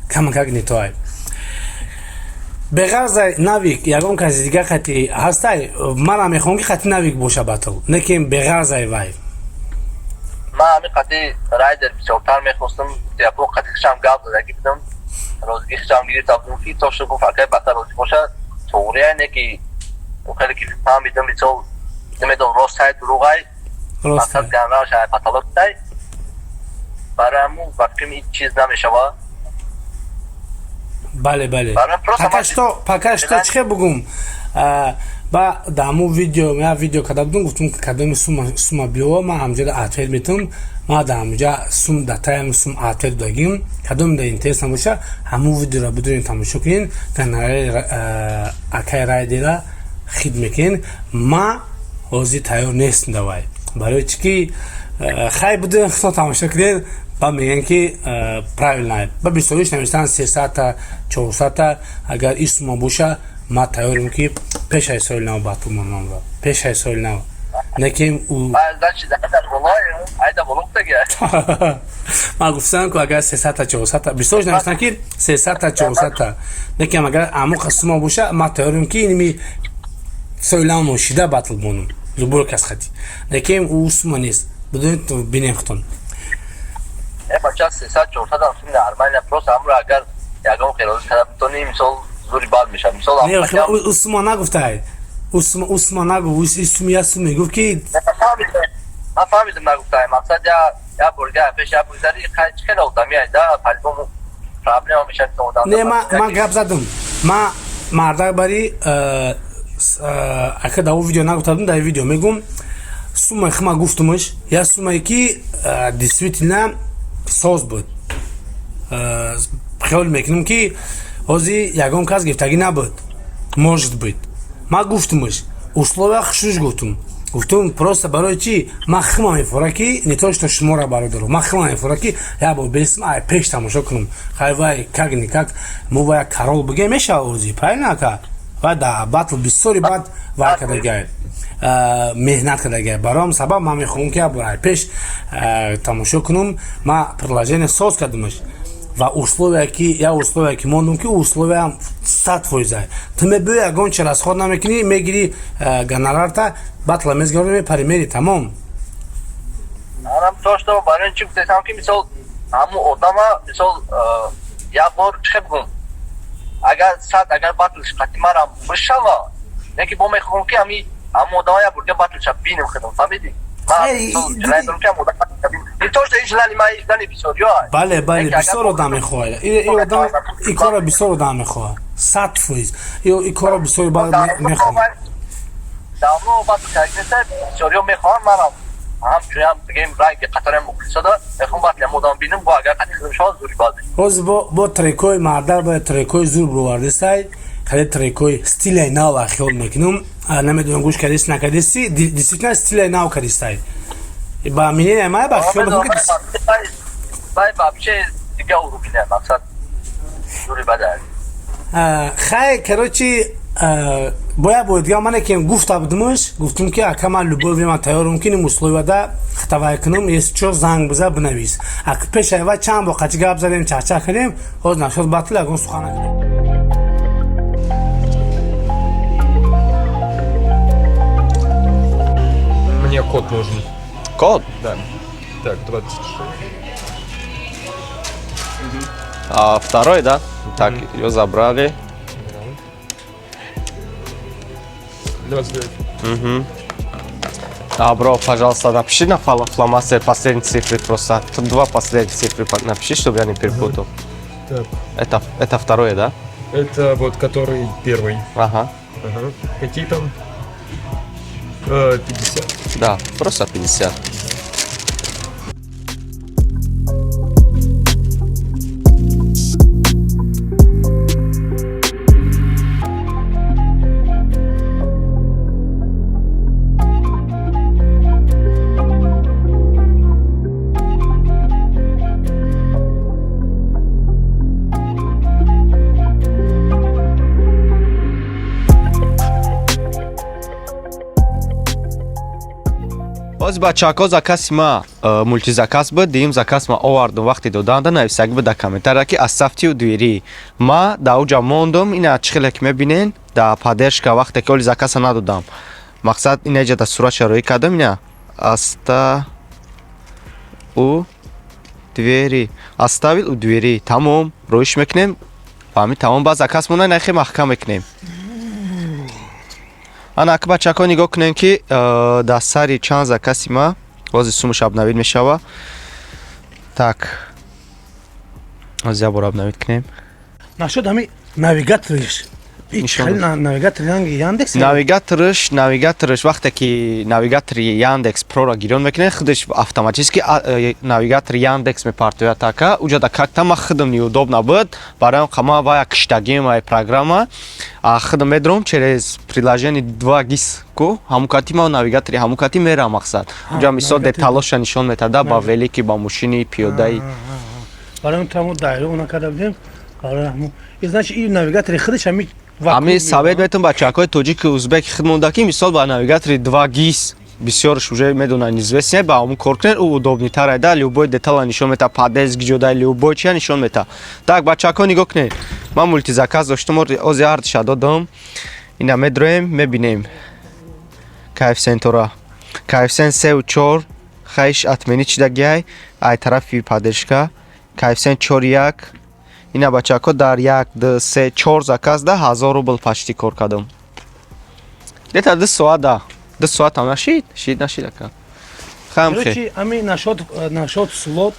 камакак нитоай. Беғарза Навик ягон каси дига қати ҳастай? Манам мехоҳам, ки қати Навик боша батл, не ки беғарзаи вай. Ман ҳамин қати Райдер бисёртар мехостам. Япо қати хишам гап задагӣ будам, розигӣ хишам гирифта будам, ки то шо гуфт, акай бата розӣ боша, туғрия, не ки хеле ки фаҳмидам, мисол, намедонам, ростай, дурӯғай, мақсад ганраш паталоктай. Барои ҳамун ба фикрам, ҳеҷ чиз намешава. Бале, пока что, чӣ хел бугум, ба даму видео, я видео карда будум, гуфтум, ки кадоми сума биёва, ман ҳамҷода ответ метавам. Ман дар ҳамҷа сум датаям, сум ответ додагим. Кадоми да интерес набоша, ҳамун видеоро бидурен, тамошо кунен, гонорари акай Райдера хид мекунен. Ма ҳозир тайёр нестм давай, барои чӣ ки хай буден, худтон тамошо кунен. Ба мегӯян, ки правильно, ба бисёриш навиштан 300-та, 400-та. Агар ин сума боша, ма тайёрем, ки пешаи соли нав батл монамро, пешаи соли нав, неким. Айда боло. Ман гуфтам ку, агар 300-та, 400-та, бисёриш навиштан, ки 300-та, 400-та, неким агар амоқа сума боша, ма тайёрем, ки иними соли нав ношида батл монам любой кас хати, неким ӯ сума нест. Бидонед, бинем худтон. Бача, 300, 400 ам нормально. Просто амро агар ягон хелози карда битонӣ, мисол, зури бад мешавад, мисол. Ӯ сума нагуфтай, ӯ сума нагуфт, суми я сум мегуфт, ки Ман фаҳмидам, нагуфтай. Мақсад, я бурга пеш я бургари хеле одами айда, по-любому проблема мешавад. Одам не, ман гап задам, ман мардак бари ака. Дар о видео нагуфта будам, дар видео мегум, сумаи хма гуфтумаш, я сумае ки действительно соз буд. Хиёл мекунам, ки ҳозир ягон кас гирифтагӣ набуд, может быть. Ман гуфтумаш, условия хушуш гуфтум. Гуфтум, просто барои чӣ, ман хима мефора, ки не то что шуморо, бародаро, ман хима мефора, ки як бор бесм ай пеш тамошо кунам. Хай, вай как никак мо вая король бигем мешава ози, правильно, ака? Вай да батл бисёри бад вай кардагай, меҳнат кардагай. Барои сабаб ман мехоҳам, ки як бор ай пеш тамошо кунам. Ман предложение соз кардамаш ва условия, ки я условия ки мондум, ки условия 100%: ту мебиёи, ягон чи расход намекунӣ, мегирӣ гонорарта, батла мезгарӣ, мепари, мери, тамом. Анам то что барои чи гуфтесам, ки мисол Ҳамун одама, мисол, як бор чӣ бигӯм, агар сад, агар батлш қати марам бишава, не ки бо мехоҳам, ки ҳами ҳамун одама як бор дига батлша бинем худам, фаҳмидӣ? Бале, бисёр одам мехоҳад ин одам, ин корро бисёр одам мехоҳад, 100%. Ин корро бисёр мехоҳад. Давно батл кардиса, бисёриё мехоҳанд. Манам ҳамчунам, бигем, ранги қатори мухлисода мехоҳам батли ҳам одам бинам, бо агар қати худам шавад, зури бад. Ҳозир бо трекҳои марда, ба трекҳои зур бировардисай, хеле трекҳои стилаи нав хиёл мекунам. Намедонам, гӯш кардиси, накардиси, действительно стилаи нав кардисай, ба мнение май, ба хиёл мекунам ки бай вообще дига уровня, мақсад, зури бада. Хай, короче, бояд бо дигар мане ки гуфта будумш, гуфтум, ки ака, ман любой время тайёрам, ки условияда хатавай кунам, если чо, занг биза, бинавис. Ак пеша ва чанд бо қачи гап задем, чахчах кардем. Ҳозир нашуд батл, ягон сухан накардем. Мне код нужен. Код? Да. Так, 26. А, второй, да? Так, ее забрали. 29. Угу. А, бро, пожалуйста, напиши на фломастер последние цифры просто. Тут два последних цифры напиши, чтобы я не перепутал. Так. Это второе, да? Это вот который первый. Ага. Ага. Какие там? 50. Да, просто 50. Боз, бачаҳако, заказ ма мультизаказ буд. Дуюм заказ ма овардум, вақте доданда нависак буд дар комментария, ки оставьте у двери. Ма дар уҷа мондум. Ина чӣ хеле ки мебинен, дар поддержка, вақте ки оли заказа надодам, мақсад, ина иҷа дар сурат шароӣ кардам, ина у двери, оставил у двери, тамом, роиш мекунем. Фаҳмид, тамом, баъд заказ мона нахе маҳкам мекунем. Ана ака, бачаҳако, нигоҳ кунем, ки дар сари чанд закази ма ҳозир сумаш обновить мешава. Так, ҳозир як бор обновить кунем. Нашуд ҳами навигаториш. Навигатори ранги Яндекс. Навигаториш, вақте ки навигатори Яндекс Проро гирён мекунед, худаш автоматически навигатори Яндекс мепартояд. Така уҷада как-то ма худам неудобно буд бароям, ма вая киштагим вай программа, худам медурам через приложение 2ГИС ку, ҳамун кати ма навигатори ҳамун кати мерам, мақсад, уҷа мисол деталоша нишон метада, ба велики, ба мошини, пиёдаи. Барои таму дайра она карда будем, барои ҳамун, и значит, и навигатори худаш ҳами. Ҳами совет метавон бачаҳакои тоҷики, узбеки худмонда, ки мисол ба навигатори 2ГИС бисёрш уже медонанд, известный, ба ҳамун кор кунед, ӯ удобнитар айда, любой детала нишон мета, подъезд гиҷода, любой чия нишон мета. Так, бачаҳако, нигоҳ кунед, ман мультизаказ доштум, ози ҳардиша додам. Ина медроем, мебинем коэффициентора: коэффициент 3,4, хайш отменить шидагиай ай тарафи поддержка, коэффициент 4,1. Ина, бачаҳако, дар як, ду, се, чор заказ да 1000 рубл почти кор кардам. Где-то 2 соат, да, 2 соатам нашид, шид, нашид, ака, хамхе. Ами нашод слот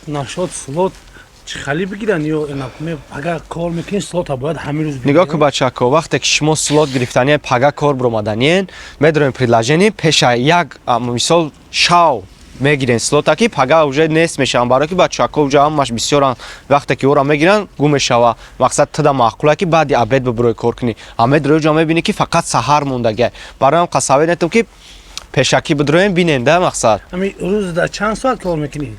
чӣ хали бигиран ё пага кор мекунӣ, слота бояд ҳамин рӯз? Нигоҳ кун, бачаҳако, вақте ки шумо слот гирифтаниен, пага кор биромаданиен, медроем приложение, пеша як, мисол, шав мегирен слота, ки пага уже нест мешаванд, барое ки бачаҳако уҷа ҳамаш бисёранд, вақте ки ӯро мегиранд, гум мешава. Мақсад, туда маъқула, ки баъди обед бибурой кор кунӣ, а медрои уҷа, мебинӣ, ки фақат саҳар мондагиа. Бароям қасавет нетум, ки пешакӣ бидроем, бинен да, мақсад. Ами рӯз дар чанд соат кор мекунӣ?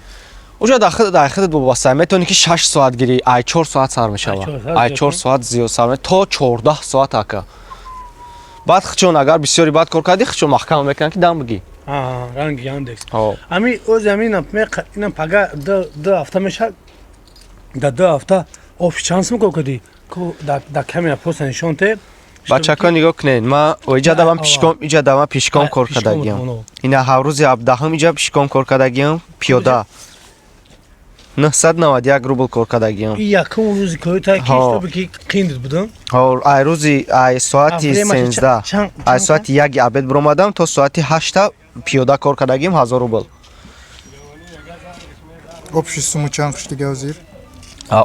Уҷа дар худат вобаста, метавонӣ, ки 6 соат гирӣ, ай 4 соат сар мешава, ай 4 соат зиёд сар, то 14 соат, ака. Баъд хичон, агар бисёри баъд кор кардӣ, хичон маҳкам мекунанд, ки дам бигӣ. Ранги Яндекс. Ами ози ами, например, инам пага 2 ҳафта мешавад, дар 2 ҳафта офис чанд сум кор кардӣ? Дар камера просто нишон те. Бачако, нигоҳ кунед, ма иҷа давам пешком, иҷа давам пешком кор кардагиам. Ина ҳар рӯзи 17-ҳум иҷа пешком кор кардагиам, пиёда. 991 рубл кор кардагиам. И якум рӯзи кори та ки Ҳо. чтобы ки қиндит будам. Ҳо, ай рӯзи, ай соати А, времяша 13, ай чанд? соати 1 обед биромадам, то соати 8 пиёда кор кардагим, 1000 рубл. Общий сумма чанд шудига ҳозир?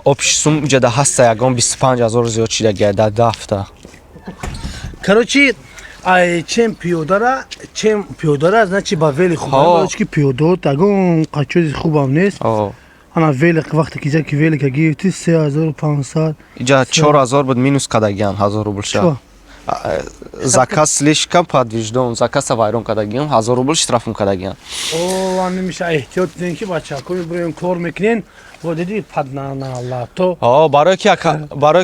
Общий сум иҷада ҳаста, ягон 25 ҳазор зиёд шидагия дар 10 ҳафта. Короче, ай чем пиёдара, чем пиёдара, значит, ба велик хуб. Ҳо. Барои ки пиёдо ягон қачози хубам нест. Ана велик, вақте ки ҷа ки велика гирифти, 3500. Иҷа 4000 буд, минус кардагиам 1000 рубл ша. Чо? Заказ слишком подтвержден, заказа вайрон кардагиам, 1000 рубл штрафм кардагиам. О, ан меша, эҳтиёт кунен, ки бачаҳо мебурем, кор мекунен, во диди паднаналато. Ҳо, барое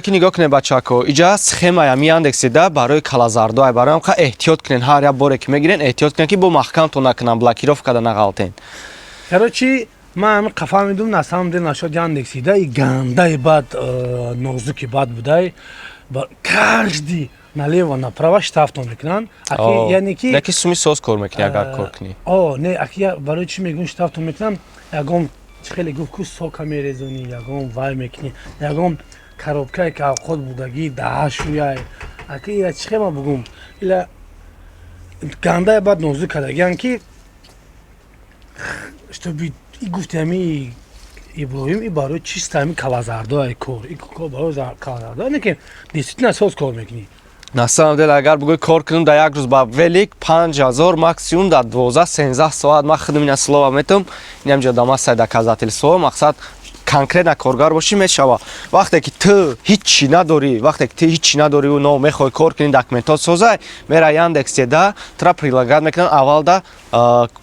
ки нигоҳ кунед, бачако, иҷа схемая ми Яндекседа барои калазардоай, барои ҳам қа эҳтиёт кунен. Ҳар як боре ки мегирен, эҳтиёт кунен, ки бо маҳкамтон накунан, блокировка карда нағалтен. Короче, ман ҳами қафа медум, на самом деле нашод Яндексида и гандаи бад, нозуки бад будай. Каждый налево направо штрафтон мекунанд. Аки, яъне ки Не ки суми соз кор мекунӣ, агар кор кунӣ. О, не, аки барои чӣ мегӯм, штрафтон мекунам, ягон чӣ хеле гуфт ку, сока мерезонӣ, ягон вай мекунӣ, ягон коробкае ки авқот будагӣ даҳашӯяй. Аки ила чӣ хел ма бугум, ила гандае бад нозук кардагиан, ки чтобы и гуфти ҳами Иброҳим, и барои чиста ҳами калазардоай кор, и кор барои калазардоай, не ки действительно соз кор мекунӣ. На самом деле, агар бугӯй кор кунам дар як рӯз ба велик, 5000 максимум дар 12-13 соат. Ман худам ина слова метам, инам ҷо дамасай доказательство. Мақсад, конкретно коргар бошӣ, мешава. Вақте ки ту ҳиччи надорӣ, вақте ки ту ҳиччи надорӣ, но мехоҳӣ кор кунӣ, документот созай, мера Яндекседа, тура предлагать мекунанд аввалда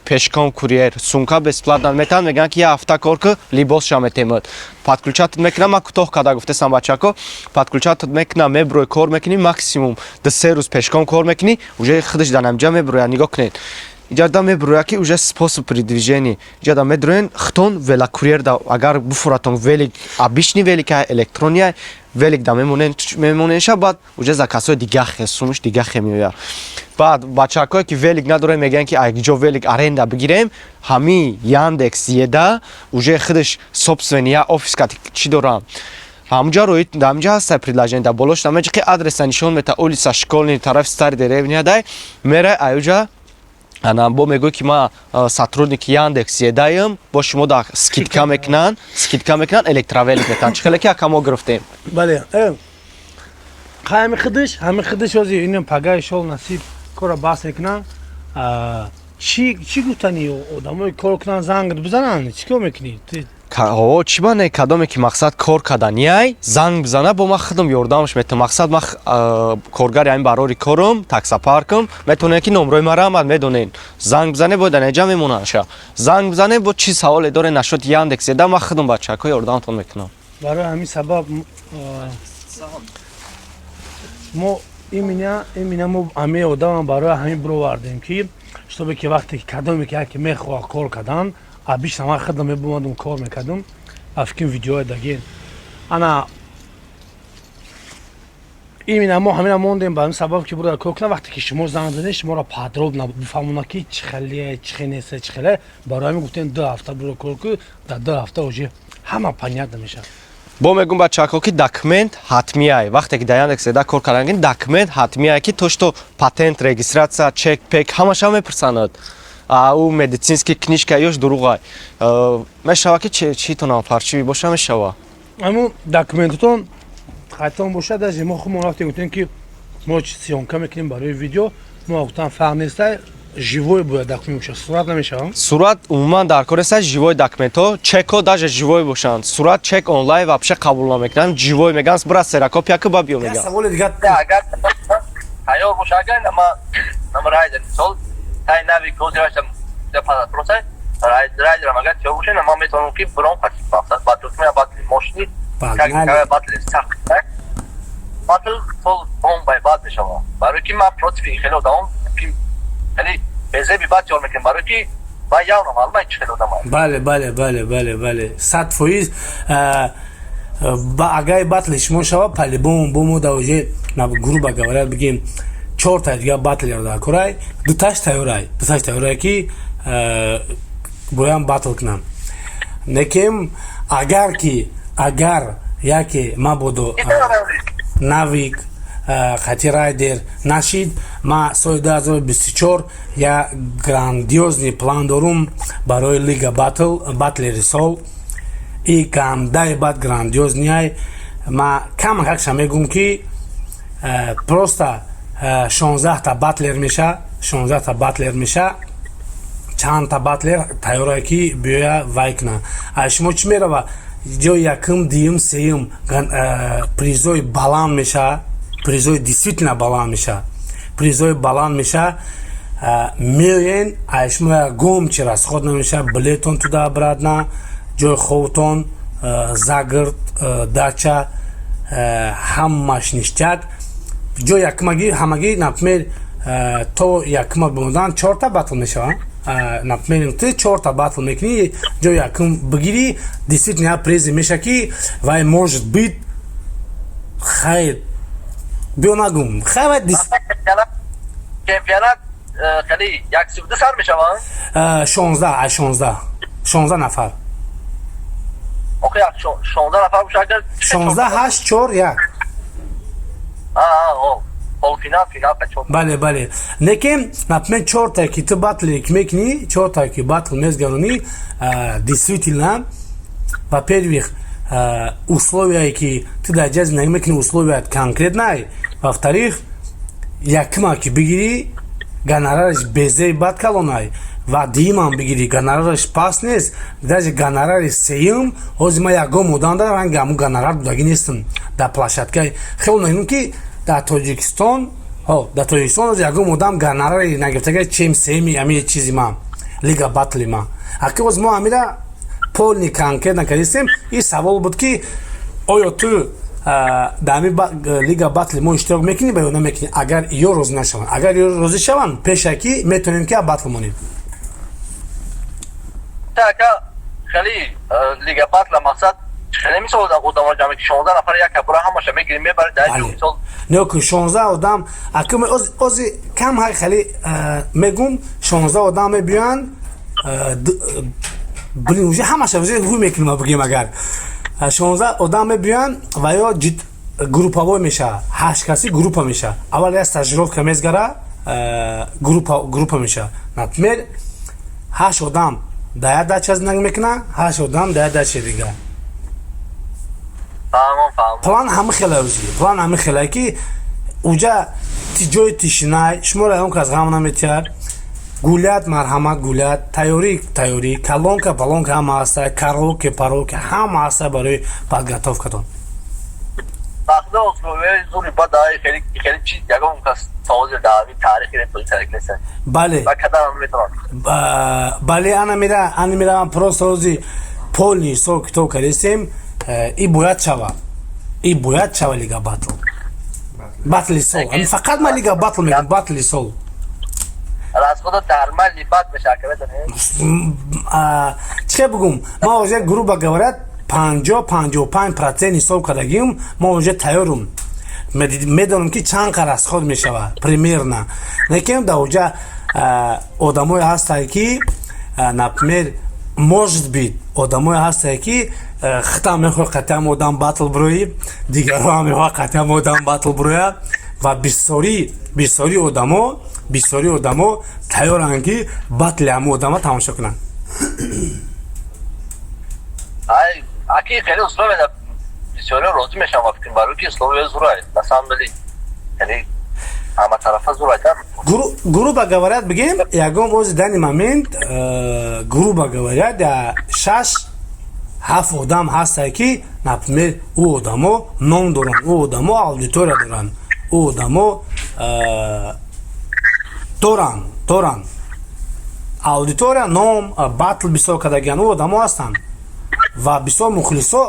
пешком, курьер, сумка бесплатно метаванд, мегӯянд ки як ҳафта кор ку, либосша метемад, подключатат мекунам. Ман кӯтоҳ карда гуфтесам, бачако, подключатат мекунам, мебурӯй, кор мекунӣ, максимум 2-3 рӯз пешком кор мекунӣ, уже худаш дар намҷа мебурӯяд. Нигоҳ кунед, иҷада мебурӯяд, ки уже способ передвижения иҷада медурӯен хитон велокурьер да. Агар буфуратон велик, обычный велик, электрония велик да мемоненша, баъд уже заказҳои дигахе, сумуш дигахе меояд. Баъд бачакое ки велик надорем, мегӯянд ки ҷо велик аренда бигирем. Ҳами Яндекс Еда уже худаш собственный я офис кати чӣ дорам, ҳамуҷа рои, ҳамуҷа ҳаста предложение, дар болош намеҷиқи, адреса нишон мета, улица Школьный, тарафи Старой деревня дай мера. Аюҷа ана бо мегӯй, ки ман сотрудники Яндекс Едаем, бо шумо да скидка мекунанд, скидка мекунанд, электровелик метаванд, чӣ хеле ки ака мо гирифтем. Бале, ҳами худаш ҳози инам пагаи шол насиб кора баҳс мекунанд. Чӣ гуфтани одамои кор кунанд, занг бизананд, чӣ кор мекунӣ? О, чӣ ба не, кадоме ки мақсад кор каданиай, занг бизана, бо ман худам ёрдамаш метавам. Мақсад, ман коргари ҳамин барори корум, таксопаркам, метавонед ки номрои мара омад медонед, занг бизане, бояд анеҷа мемонаша. Занг бизане, бо чӣ саволе доре нашуд Яндекс Еда, ман худам бачако ёрдаматон мекунам. Барои ҳамин сабаб мо имина мо ҳамаи одамам барои ҳамин бировардем, ки чтобы ки вақте ки кадоме ки яке мехоҳад кор кардан. Обычно ман худам мебомадам, кор мекардам, ба фикрам, видеои дагин ана имина мо ҳамина мондем, ба ҳамин сабаб ки бура кор кунам. Вақте ки шумо занг занед, шуморо подробно бифаҳмонад, ки чӣ хеле, чӣ хел нест, чӣ хеле. Барои ҳамин гуфтем, 2 ҳафта буро кор ку, дар 2 ҳафта уже ҳама понятно мешавад. Бо мегӯм, бачако, ки документ ҳатмиай. Вақте ки дар Яндекс Еда кор кардан, документ ҳатмиай, ки то что патент, регистрация, чек пек ҳамаша мепурсанад. А ӯ медицинский книжка ёш дуруғай мешава, ки читонам фарчи боша мешава. Ҳамун документатон хайтон бошад. Даже мо худмон рафтем, гуфтем, ки мо съёмка мекунем барои видео, мо гуфтам, фарқ нестай, живой бояд документ бошад, сурат намешавам. Сурат умуман дар кор неста, живой документҳо, чекҳо даже живой бошанд. Сурат, чек онлайн вообще қабул намекунанд, живой мегӯянд, бира ксерокопия ку, ба биё мегӯянд. Саволи дигар. Агар тайёр боша, агар нама райдер, мисол, тай нави козирашам паспросай райдерам, агар тайёр боша, ман метавонам ки биром мақсад батл, батли мошини, батли сахт, батл сол бомбай бад мешава, барои ки ман против хеле одамон, хеле безеби бад ҷор мекунем, барои ки ба явно маълума чи хеле одам. Бале, 100%. Агар батли шумо шава, по-любому бо мо да уже, грубо говоря, бигем, чорта дига батлер дар корай, дуташ тайёрай, ки боям батл кунам, некем. Агар ки, агар яке мабодо Навик хати Райдер нашид, ма соли 2024 я грандиозный план дорум барои лига батл, батлери сол и гандаи бад грандиозный ай. Ма камакакша мегум, ки просто 16-та батлер меша, 16-та батлер меша. Чандта батлер тайёрае, ки биёя вай куна. А шумо чӣ мерава? Ҷои якум, дуюм, сеюм призои баланд меша, призои действительно баланд меша, призои баланд меша. Меоен, а шумо ягон чи расход намеша: билетон туда обратно, ҷои хобтон, загород дача, ҳамаш ништяк. Ҷои якумаги ҳамагӣ, например, то якума бимондан чорта батл мешаванд. Например, ты чорта батл мекунӣ, ҷои якум бигирӣ, действительно призи меша, ки вай, может быть, хайр, биё нагум, хай, вай. Чемпионат хеле як сивду сар мешаванд? 16, а 16 нафар. Охи, 16 нафар боша, агар 16, ҳашт, чор, як. Полуфинал, финал. Бале, лекин, например, чорта ки ту батле ки мекунӣ, чорта ки батл мезгаронӣ, действительно, во-первых, условия ки ту дар ҷа зиндагӣ мекунӣ, условият конкретнай. Во-вторых, якума ки бигирӣ, гонорараш безеи бад калонай, ва дуюмам бигирӣ, гонорараш паст нест. Даже гонорари сеюм, ҳозир ман ягон мудам дар ранги ҳамун гонорар додагӣ нестам дар площадкаи. Хело мегӯм, ки дар Тоҷикистон, дар Тоҷикистон ҳозир ягон одам гонорари нагирифтага, чем сеюми ҳамин чизи ман, лига батли ман. Аки ҳозир мо ҳамира полный конкретно кардистем. Ин савол буд, ки оё ту дар ҳамин лига батли мо иштирок мекунӣ ба ё намекунӣ? Агар ё розӣ нашаванд, агар ё розӣ шаванд, пешакӣ метавонем, ки батл монем. Ака, хеле лига батла мақсад хеле мисол одамо ҷамъ, 16 нафар як бура ҳамаша мегирем, мебарем дар мисол? Не ки 16 одам, аки ози кам ҳай, хеле мегум, 16 одам мебиёянд. Блин, уже ҳамаша уже ҳуй мекунем. Бигем, агар 16 одам мебиёянд ва ё групповой мешавад, ҳашт каси группа мешавад. Аввал як стажировка мезгара, группа группа мешавад. Например, ҳашт одам дар як дача зиндагӣ мекунад, ҳашт одам дар як дачаи дигар. План ҳама хеле, план ҳама хеле, ки уҷа ҷои тишинай, шуморо ягон кас ғам наметиҳад. Гулят, марҳамат, гулят, тайёрӣ, тайёрӣ, колонка, палонка ҳама ҳаста, караоке, пароке ҳама ҳаста барои подготовкатон. Вақто зури бадай хеле хеле чиз, ягон кас ҳозир дар таърихи тарик нест. Бале. Ва кадан метавонад. Бале, ана мира, ана мира, просто ҳозир полный ҳисоб китоб кардистем. И бояд шава, и бояд шава лига батл, батли сол. Фақат ман лига батл мегӯм, батли сол. Расхода нормальный бад мешава, медонӣ? Чӣ бугум, ман уже, грубо говоря, 50-55% ҳисоб кардагим. Мо уже тайёрум, медонам, ки чанд қа расход мешавад примерно. Лекин дар оҷа одамое ҳастанд, ки, например, может быть, одамое ҳастанд, ки хитам мехоҳад қатъиам одам батл бироӣ, дигарҳо ҳам мехоҳад қатъиам одам батл бирояд, ва бисёри одамо, бисёри одамо тайёранд, ки батли ҳамун одама тамошо кунанд. Ай, аки, хеле условия бисёриҳо розӣ мешаванд, фикр, барои ки условия зурай, на самом деле, яъне ҳама тарафа зурай. Грубо говоря, бигем, ягон ози данный момент, грубо говоря, шаш ҳафт одам ҳастае, ки, например, ӯ одамо ном доранд, ӯ одамо аудитория доранд, ӯ одамо доранд аудитория, ном, батл бисёр кардагиан. Ӯ одамо ҳастанд ва бисёр мухлисо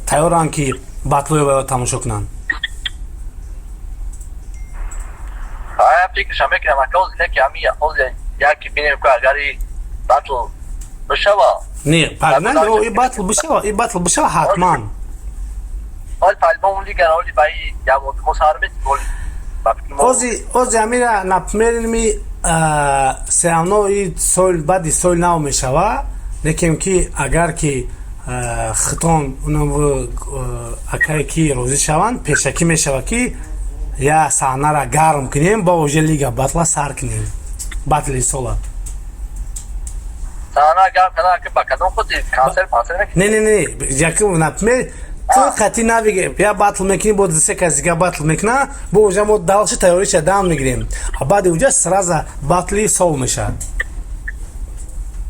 тайёранд, ки батлои вайро тамошо кунанд. Фикрашам мекунам, ака, ози не ки ҳами ози яки бинем, ку агари батл бишава. Не, погнали, и батл бишава, и батл бишава ҳатман. Оли по-любому лига, оли ба и мо сар мети. Ози амира, например, ми все равно и сол баъди сол нав мешава, лекин ки агар ки Хитон унам акае ки розӣ шаванд, пешакӣ мешавад, ки я саҳнара гарм кунем, ба уже лига батла сар кунем, батли сола. Саҳна гарм кардан ки ба кадом хотир, консерт пансерт мекунӣ? Не, не, не, якум, например, ту қати нави я батл мекунӣ, бо се кас дига батл мекуна, бо уже мо дальше тайёриша дам мегирем, а баъди уҷа сразу батли сол мешавад.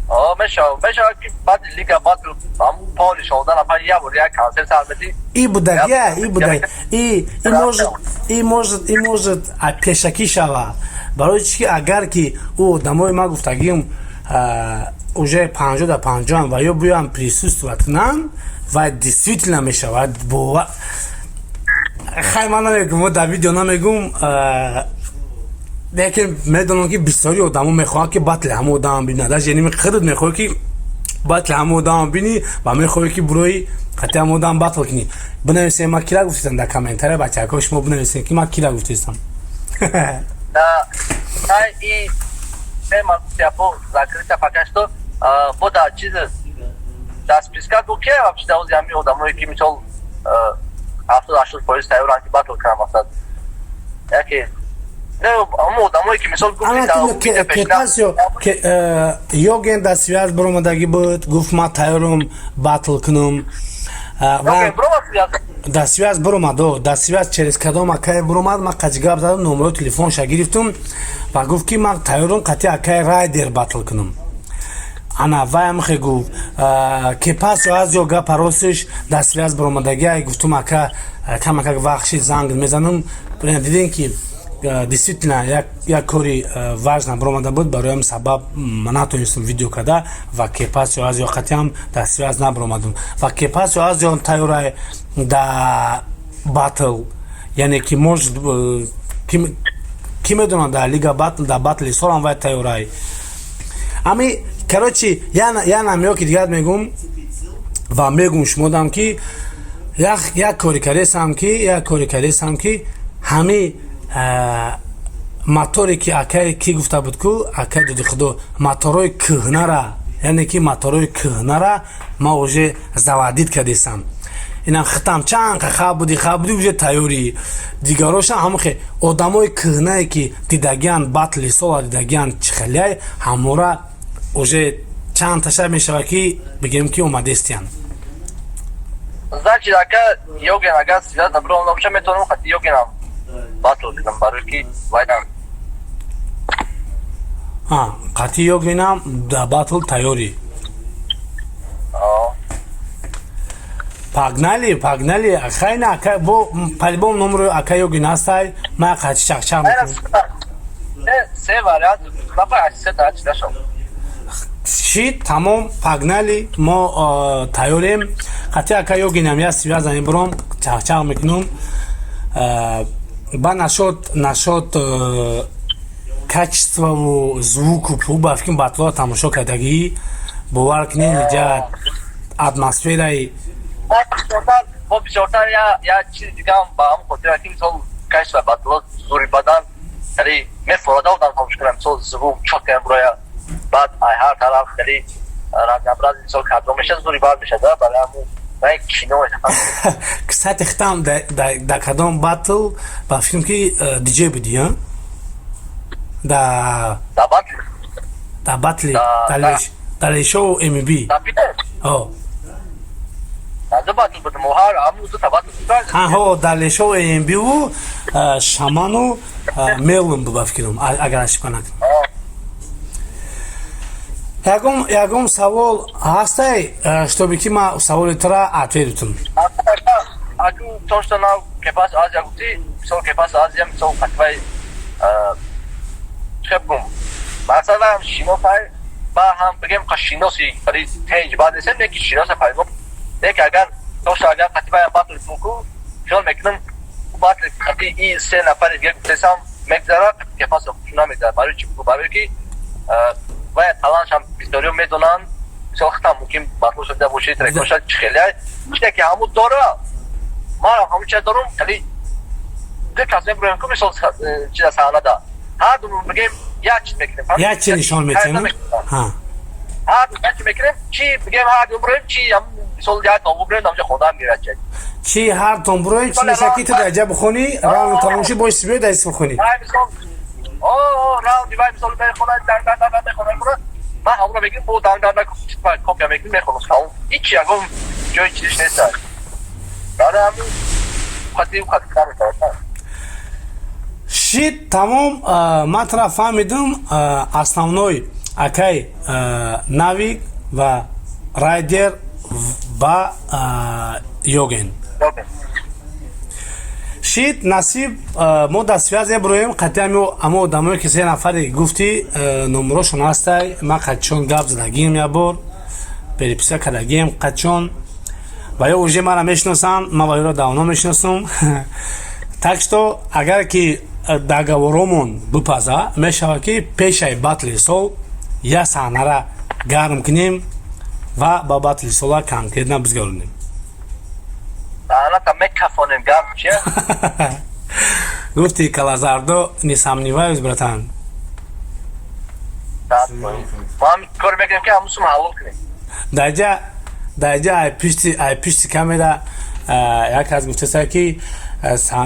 О, мешавад, мешавад, ки баъди лига батл ҳамун поли 16 нафар як бор як консерт сар медӣ. И будагия, и будаг, и может, и может, и может пешакӣ шава, барои чи ки агар ки ӯ одамои ма гуфтагим уже 50 да 50-ам ва ё буям присутствовать кунанд, ва действительно мешавад. Бова хай, ман намегум, мо дар видео намегум, лекин медонам, ки бисёри одамо мехоҳанд, ки батли ҳама одам бинанд. Даже яъне худат мехоҳӣ, ки батли ҳама одам бинӣ, ва мехоҳӣ, ки бурои қати ҳама одам батл кунӣ. Бинависем, ман кира гуфтистам, дар комментария, бачаҳако, шумо бинависем, ки ман кира гуфтистам. Хай, и ман гуфтиапо закрыта пока что бо да чиз дар списка ду ки вообще дар ози ҳамин одамое, ки мисол 70-80% тайёранд, ки батл кунанд, масалан, яке ҳамон одамое, ки мисол Кепасио Йоген дар связь баромадагӣ буд, гуфт: «Ман тайёрам батл кунам». Дар связь баромад, дар связь через кадом акай баромад, ман қати гап задам, номерои телефонша гирифтум ва гуфт, ки ман тайёрам қати акай Райдер батл кунам. Ана ваям хе гуфт, Кепасио аз ё гапа ростиш дар связь баромадагӣ, гуфтум: «Ака, камакак вақт шид, занг мезанам». Дидем, ки действительно як кори важна баромада буд, барои сабаб ман натонистам видео карда ва Кепасио аз ё қатиам дар связь набаромадам. Ва Кепасио аз ё тайёрай да батл, яъне ки может, ки медонад, дар лига батл, дар батли солам вай тайёрай. Ами, короче, я намеё, ки дигар мегум ва мегум шумодам, ки як кори кардесам, ки як кори кардесам, ки ҳами моторе, ки акай ки гуфта буд ку, акай дуди худо, моторҳои кӯҳнара, яъне ки моторҳои кӯҳнара ма уже заводить кардесам. Инам хитам чанд хаб буди, хаб буди, уже тайёрӣ. Дигарошам ҳамохе одамои кӯҳнае, ки дидагиан батли сола, дидагиан чихелияй, ҳамора уже чанд таша мешавад, ки бигем, ки омадестиян. Значит, ака Йоген агар связь набром набоша, метавонам хати Йогенам батл кунам, барои ки вайдам. Қати Йогенам да батл тайёрӣ? О. Погнали, погнали. Хайна, ака, бо по-любому номери ака Йогин ҳастай, ман қати чақчақ мекунам. Се вариант нафар се та чи нашав. Шид, тамом, погнали, мо тайёрем. Қати ака Йогинам я связь мебурам, чақчақ мекунам. Ба нашод качествову звуку пу, ба фикр батло тамошо кардагӣ, бовар кунед, иҷа атмосфераи Мо бисёртар я чизи дигам ба ҳамн хотир, ки мисол качество батло зури бадан, яъне мефорода одам тамошо кунам, мисол звук чётко буроя, баъд ай ҳар тараф хеле разнообразный мисол кадро мешад, зури бад мешад, барои ҳамун кино. Кстати, хитам да кадом батл, ба фикрам, ки диҷей будӣ, а? Да. Да, батл. Да, батли дар шоу МБ. Да, Питер. О. Да, батл будем, ҳар ҳамун ду та батл. Ҳо, дар шоу МБ Шаману Мелм бу, ба фикрам, агар ошибка накунам. Ягон савол ҳастай, чтобы ки ма саволи тура ответ бутум? Аку то что нав Кепас Азия гуфти, мисол Кепас Азия, мисол хатвай чӣ бигум, масалан, шиносай, ба ҳам бигем, қа шиноси бари тенҷ баъд несем, не ки шиноса пайдо не, ки агар то что агар хатвай батл кунку, хиёл мекунам, батл хати и се нафари дига гуфтесам мегзарад, Кепас намегзарад. Барои чӣ? Барои ки вая талантшам бисёриё медонанд, мисол хитам мумкин батл шуда боши, трекоша чихелия чизе ки ҳамун дора, ман ҳамун чиз дорум, хеле ду кас мебурем ку, мисол чиза саҳнада ҳар ду бигем як чиз мекунем. Як чи нишон метиҳем. Ҳар ду як чи мекунем, чи бигем, ҳар ду бурем, чи Мисол, як том бубрем, намҷа хондан мирад ча. Чи ҳар том буроем, чи меша ки ту дар ҷа бихонӣ, раунд тамом ши, бош биёй дар бихонӣ. Вай мисол, о раунди вай мисол мехонад, дан дан дан мехонад, мехонад. Ман ҳамонро мегирам, бо дан дан дан копия мекунем, мехонам. Тамом. Ҳеч ягон ҷои чизиш нест. Барои ҳамин хати хати кар мешавад. Шит, тамом, ман тура фаҳмидум. Основной акай Навик ва Райдер ва Йоген шит. Насиб, мо дар связь мебуроем қатъи ҳамо одамое ки се нафаре гуфтӣ, номерошон ҳастай. Ман қатъишон гап задагием, як бор переписка кардагием қатъишон ва ё уже мара мешиносанд, ман ва ёро давно мешиносам. Так что агар ки договоромон бипаза, мешавад ки пешаи батли сол як саҳнара гарм кунем ва ба батли сола конкретно бизгаронем. Саҳната мекафонем, гарм чи? Гуфти калазардо, не сомневаюсь, братан. Мо ҳам кор мекунем, ки ҳамун сум ҳалол кунем. Даҷа ай пишти камера як кас гуфтеса ки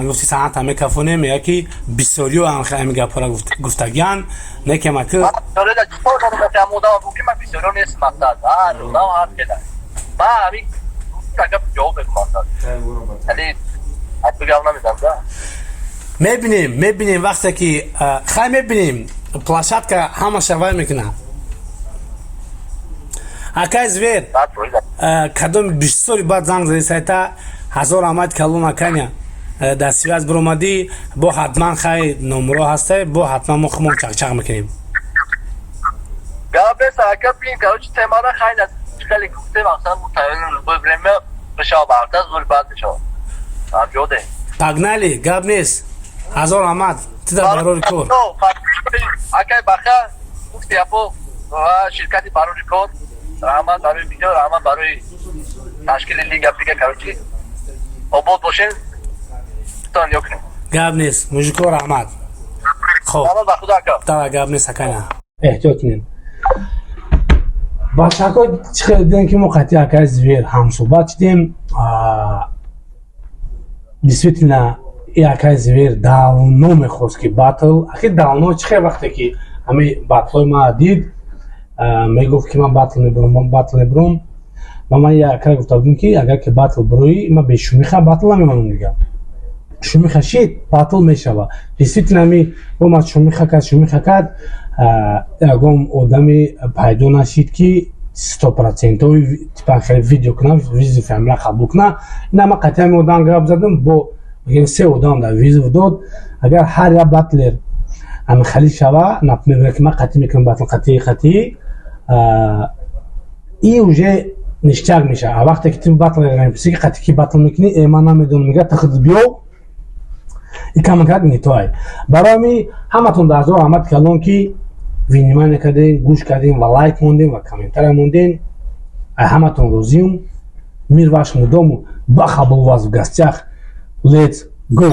гуфти саҳната мекафонем, мега ки бисёриё ҳами гапҳоро гуфтагиян, не ки маки. Ман бисёрида чикор дорам, ки ҳамун одама буг, ки ман бисёриё нест, мақсад. Ҳар одам ҳар хела. Ман ҳамин гап ҷавоб мекунам, мақсад. Яъне ҳатто гап намезанам да. Мебинем, вақте ки хай мебинем, площадка ҳамаша вай мекунад. Акай Звер, кадоми бисёри баъд занг зади сайта, ҳазор раҳмат калон, аканя. Дар связь биромадӣ, бо ҳатман хай номро ҳастай, бо ҳатман мо хумон чақчақ мекунем. Гап нест, ака, бин, короче, темара хай хеле гуфтем, мақсад мо тайёрем, любое время бишава, барта зур баъд мешава. Ҷоде. Погнали, гап нест, ҳазор раҳмат ту дар барори кор. Акай баха гуфти япо ва ширкати барори кор, раҳмат барои видео, раҳмат барои ташкили лига пига, короче, обод бошен, тон ёкунем. Гап нест, мужико, раҳмат, хоб. Раҳмат ба худо, ака. Давай, гап нест, акайна, эҳтиёт кунем. Бачаҳако, чӣ хеле дидем, ки мо қатъи акай Звер ҳамсӯҳбат шудем. Действительно, и акай Звер давно мехост ки батл, ахи давно чӣ хел вақте ки ҳами батлҳои мана дид, мегуфт ки ман батл мебурам, ман батл мебурам. Ва ман як акай гуфта будем, ки агар ки батл буроӣ, ман бе шумиха батл намемонам дига. Шумиха шид, батл мешава. Действительно, ами омад, шумиха кард, шумиха кард, ягон одаме пайдо нашид, ки стопроцентови типа хеле видео кунам, вызов ҳамра қабул кунам. Ина ман қатъи ҳами одам гап задам, бо мегӯем се одам дар вызов дод. Агар ҳар як батлер ҳами хали шава, например, ки ман қатъӣ мекунам батл, қатъи қатъи и уже ништяк мешава. А вақте ки ту батл мепурсӣ, ки қатъи ки батл мекунӣ, э, ман намедонам, мега, тахд биё и камакак не то ай. Барои ҳами ҳаматон дар ҳазор раҳмати калон, ки внимание кардем, гӯш кардем ва лайк мондем ва комментария мондем. Ай ҳаматон розиюм. Мир вашему дому. Баха был у вас в гостях. Let's go.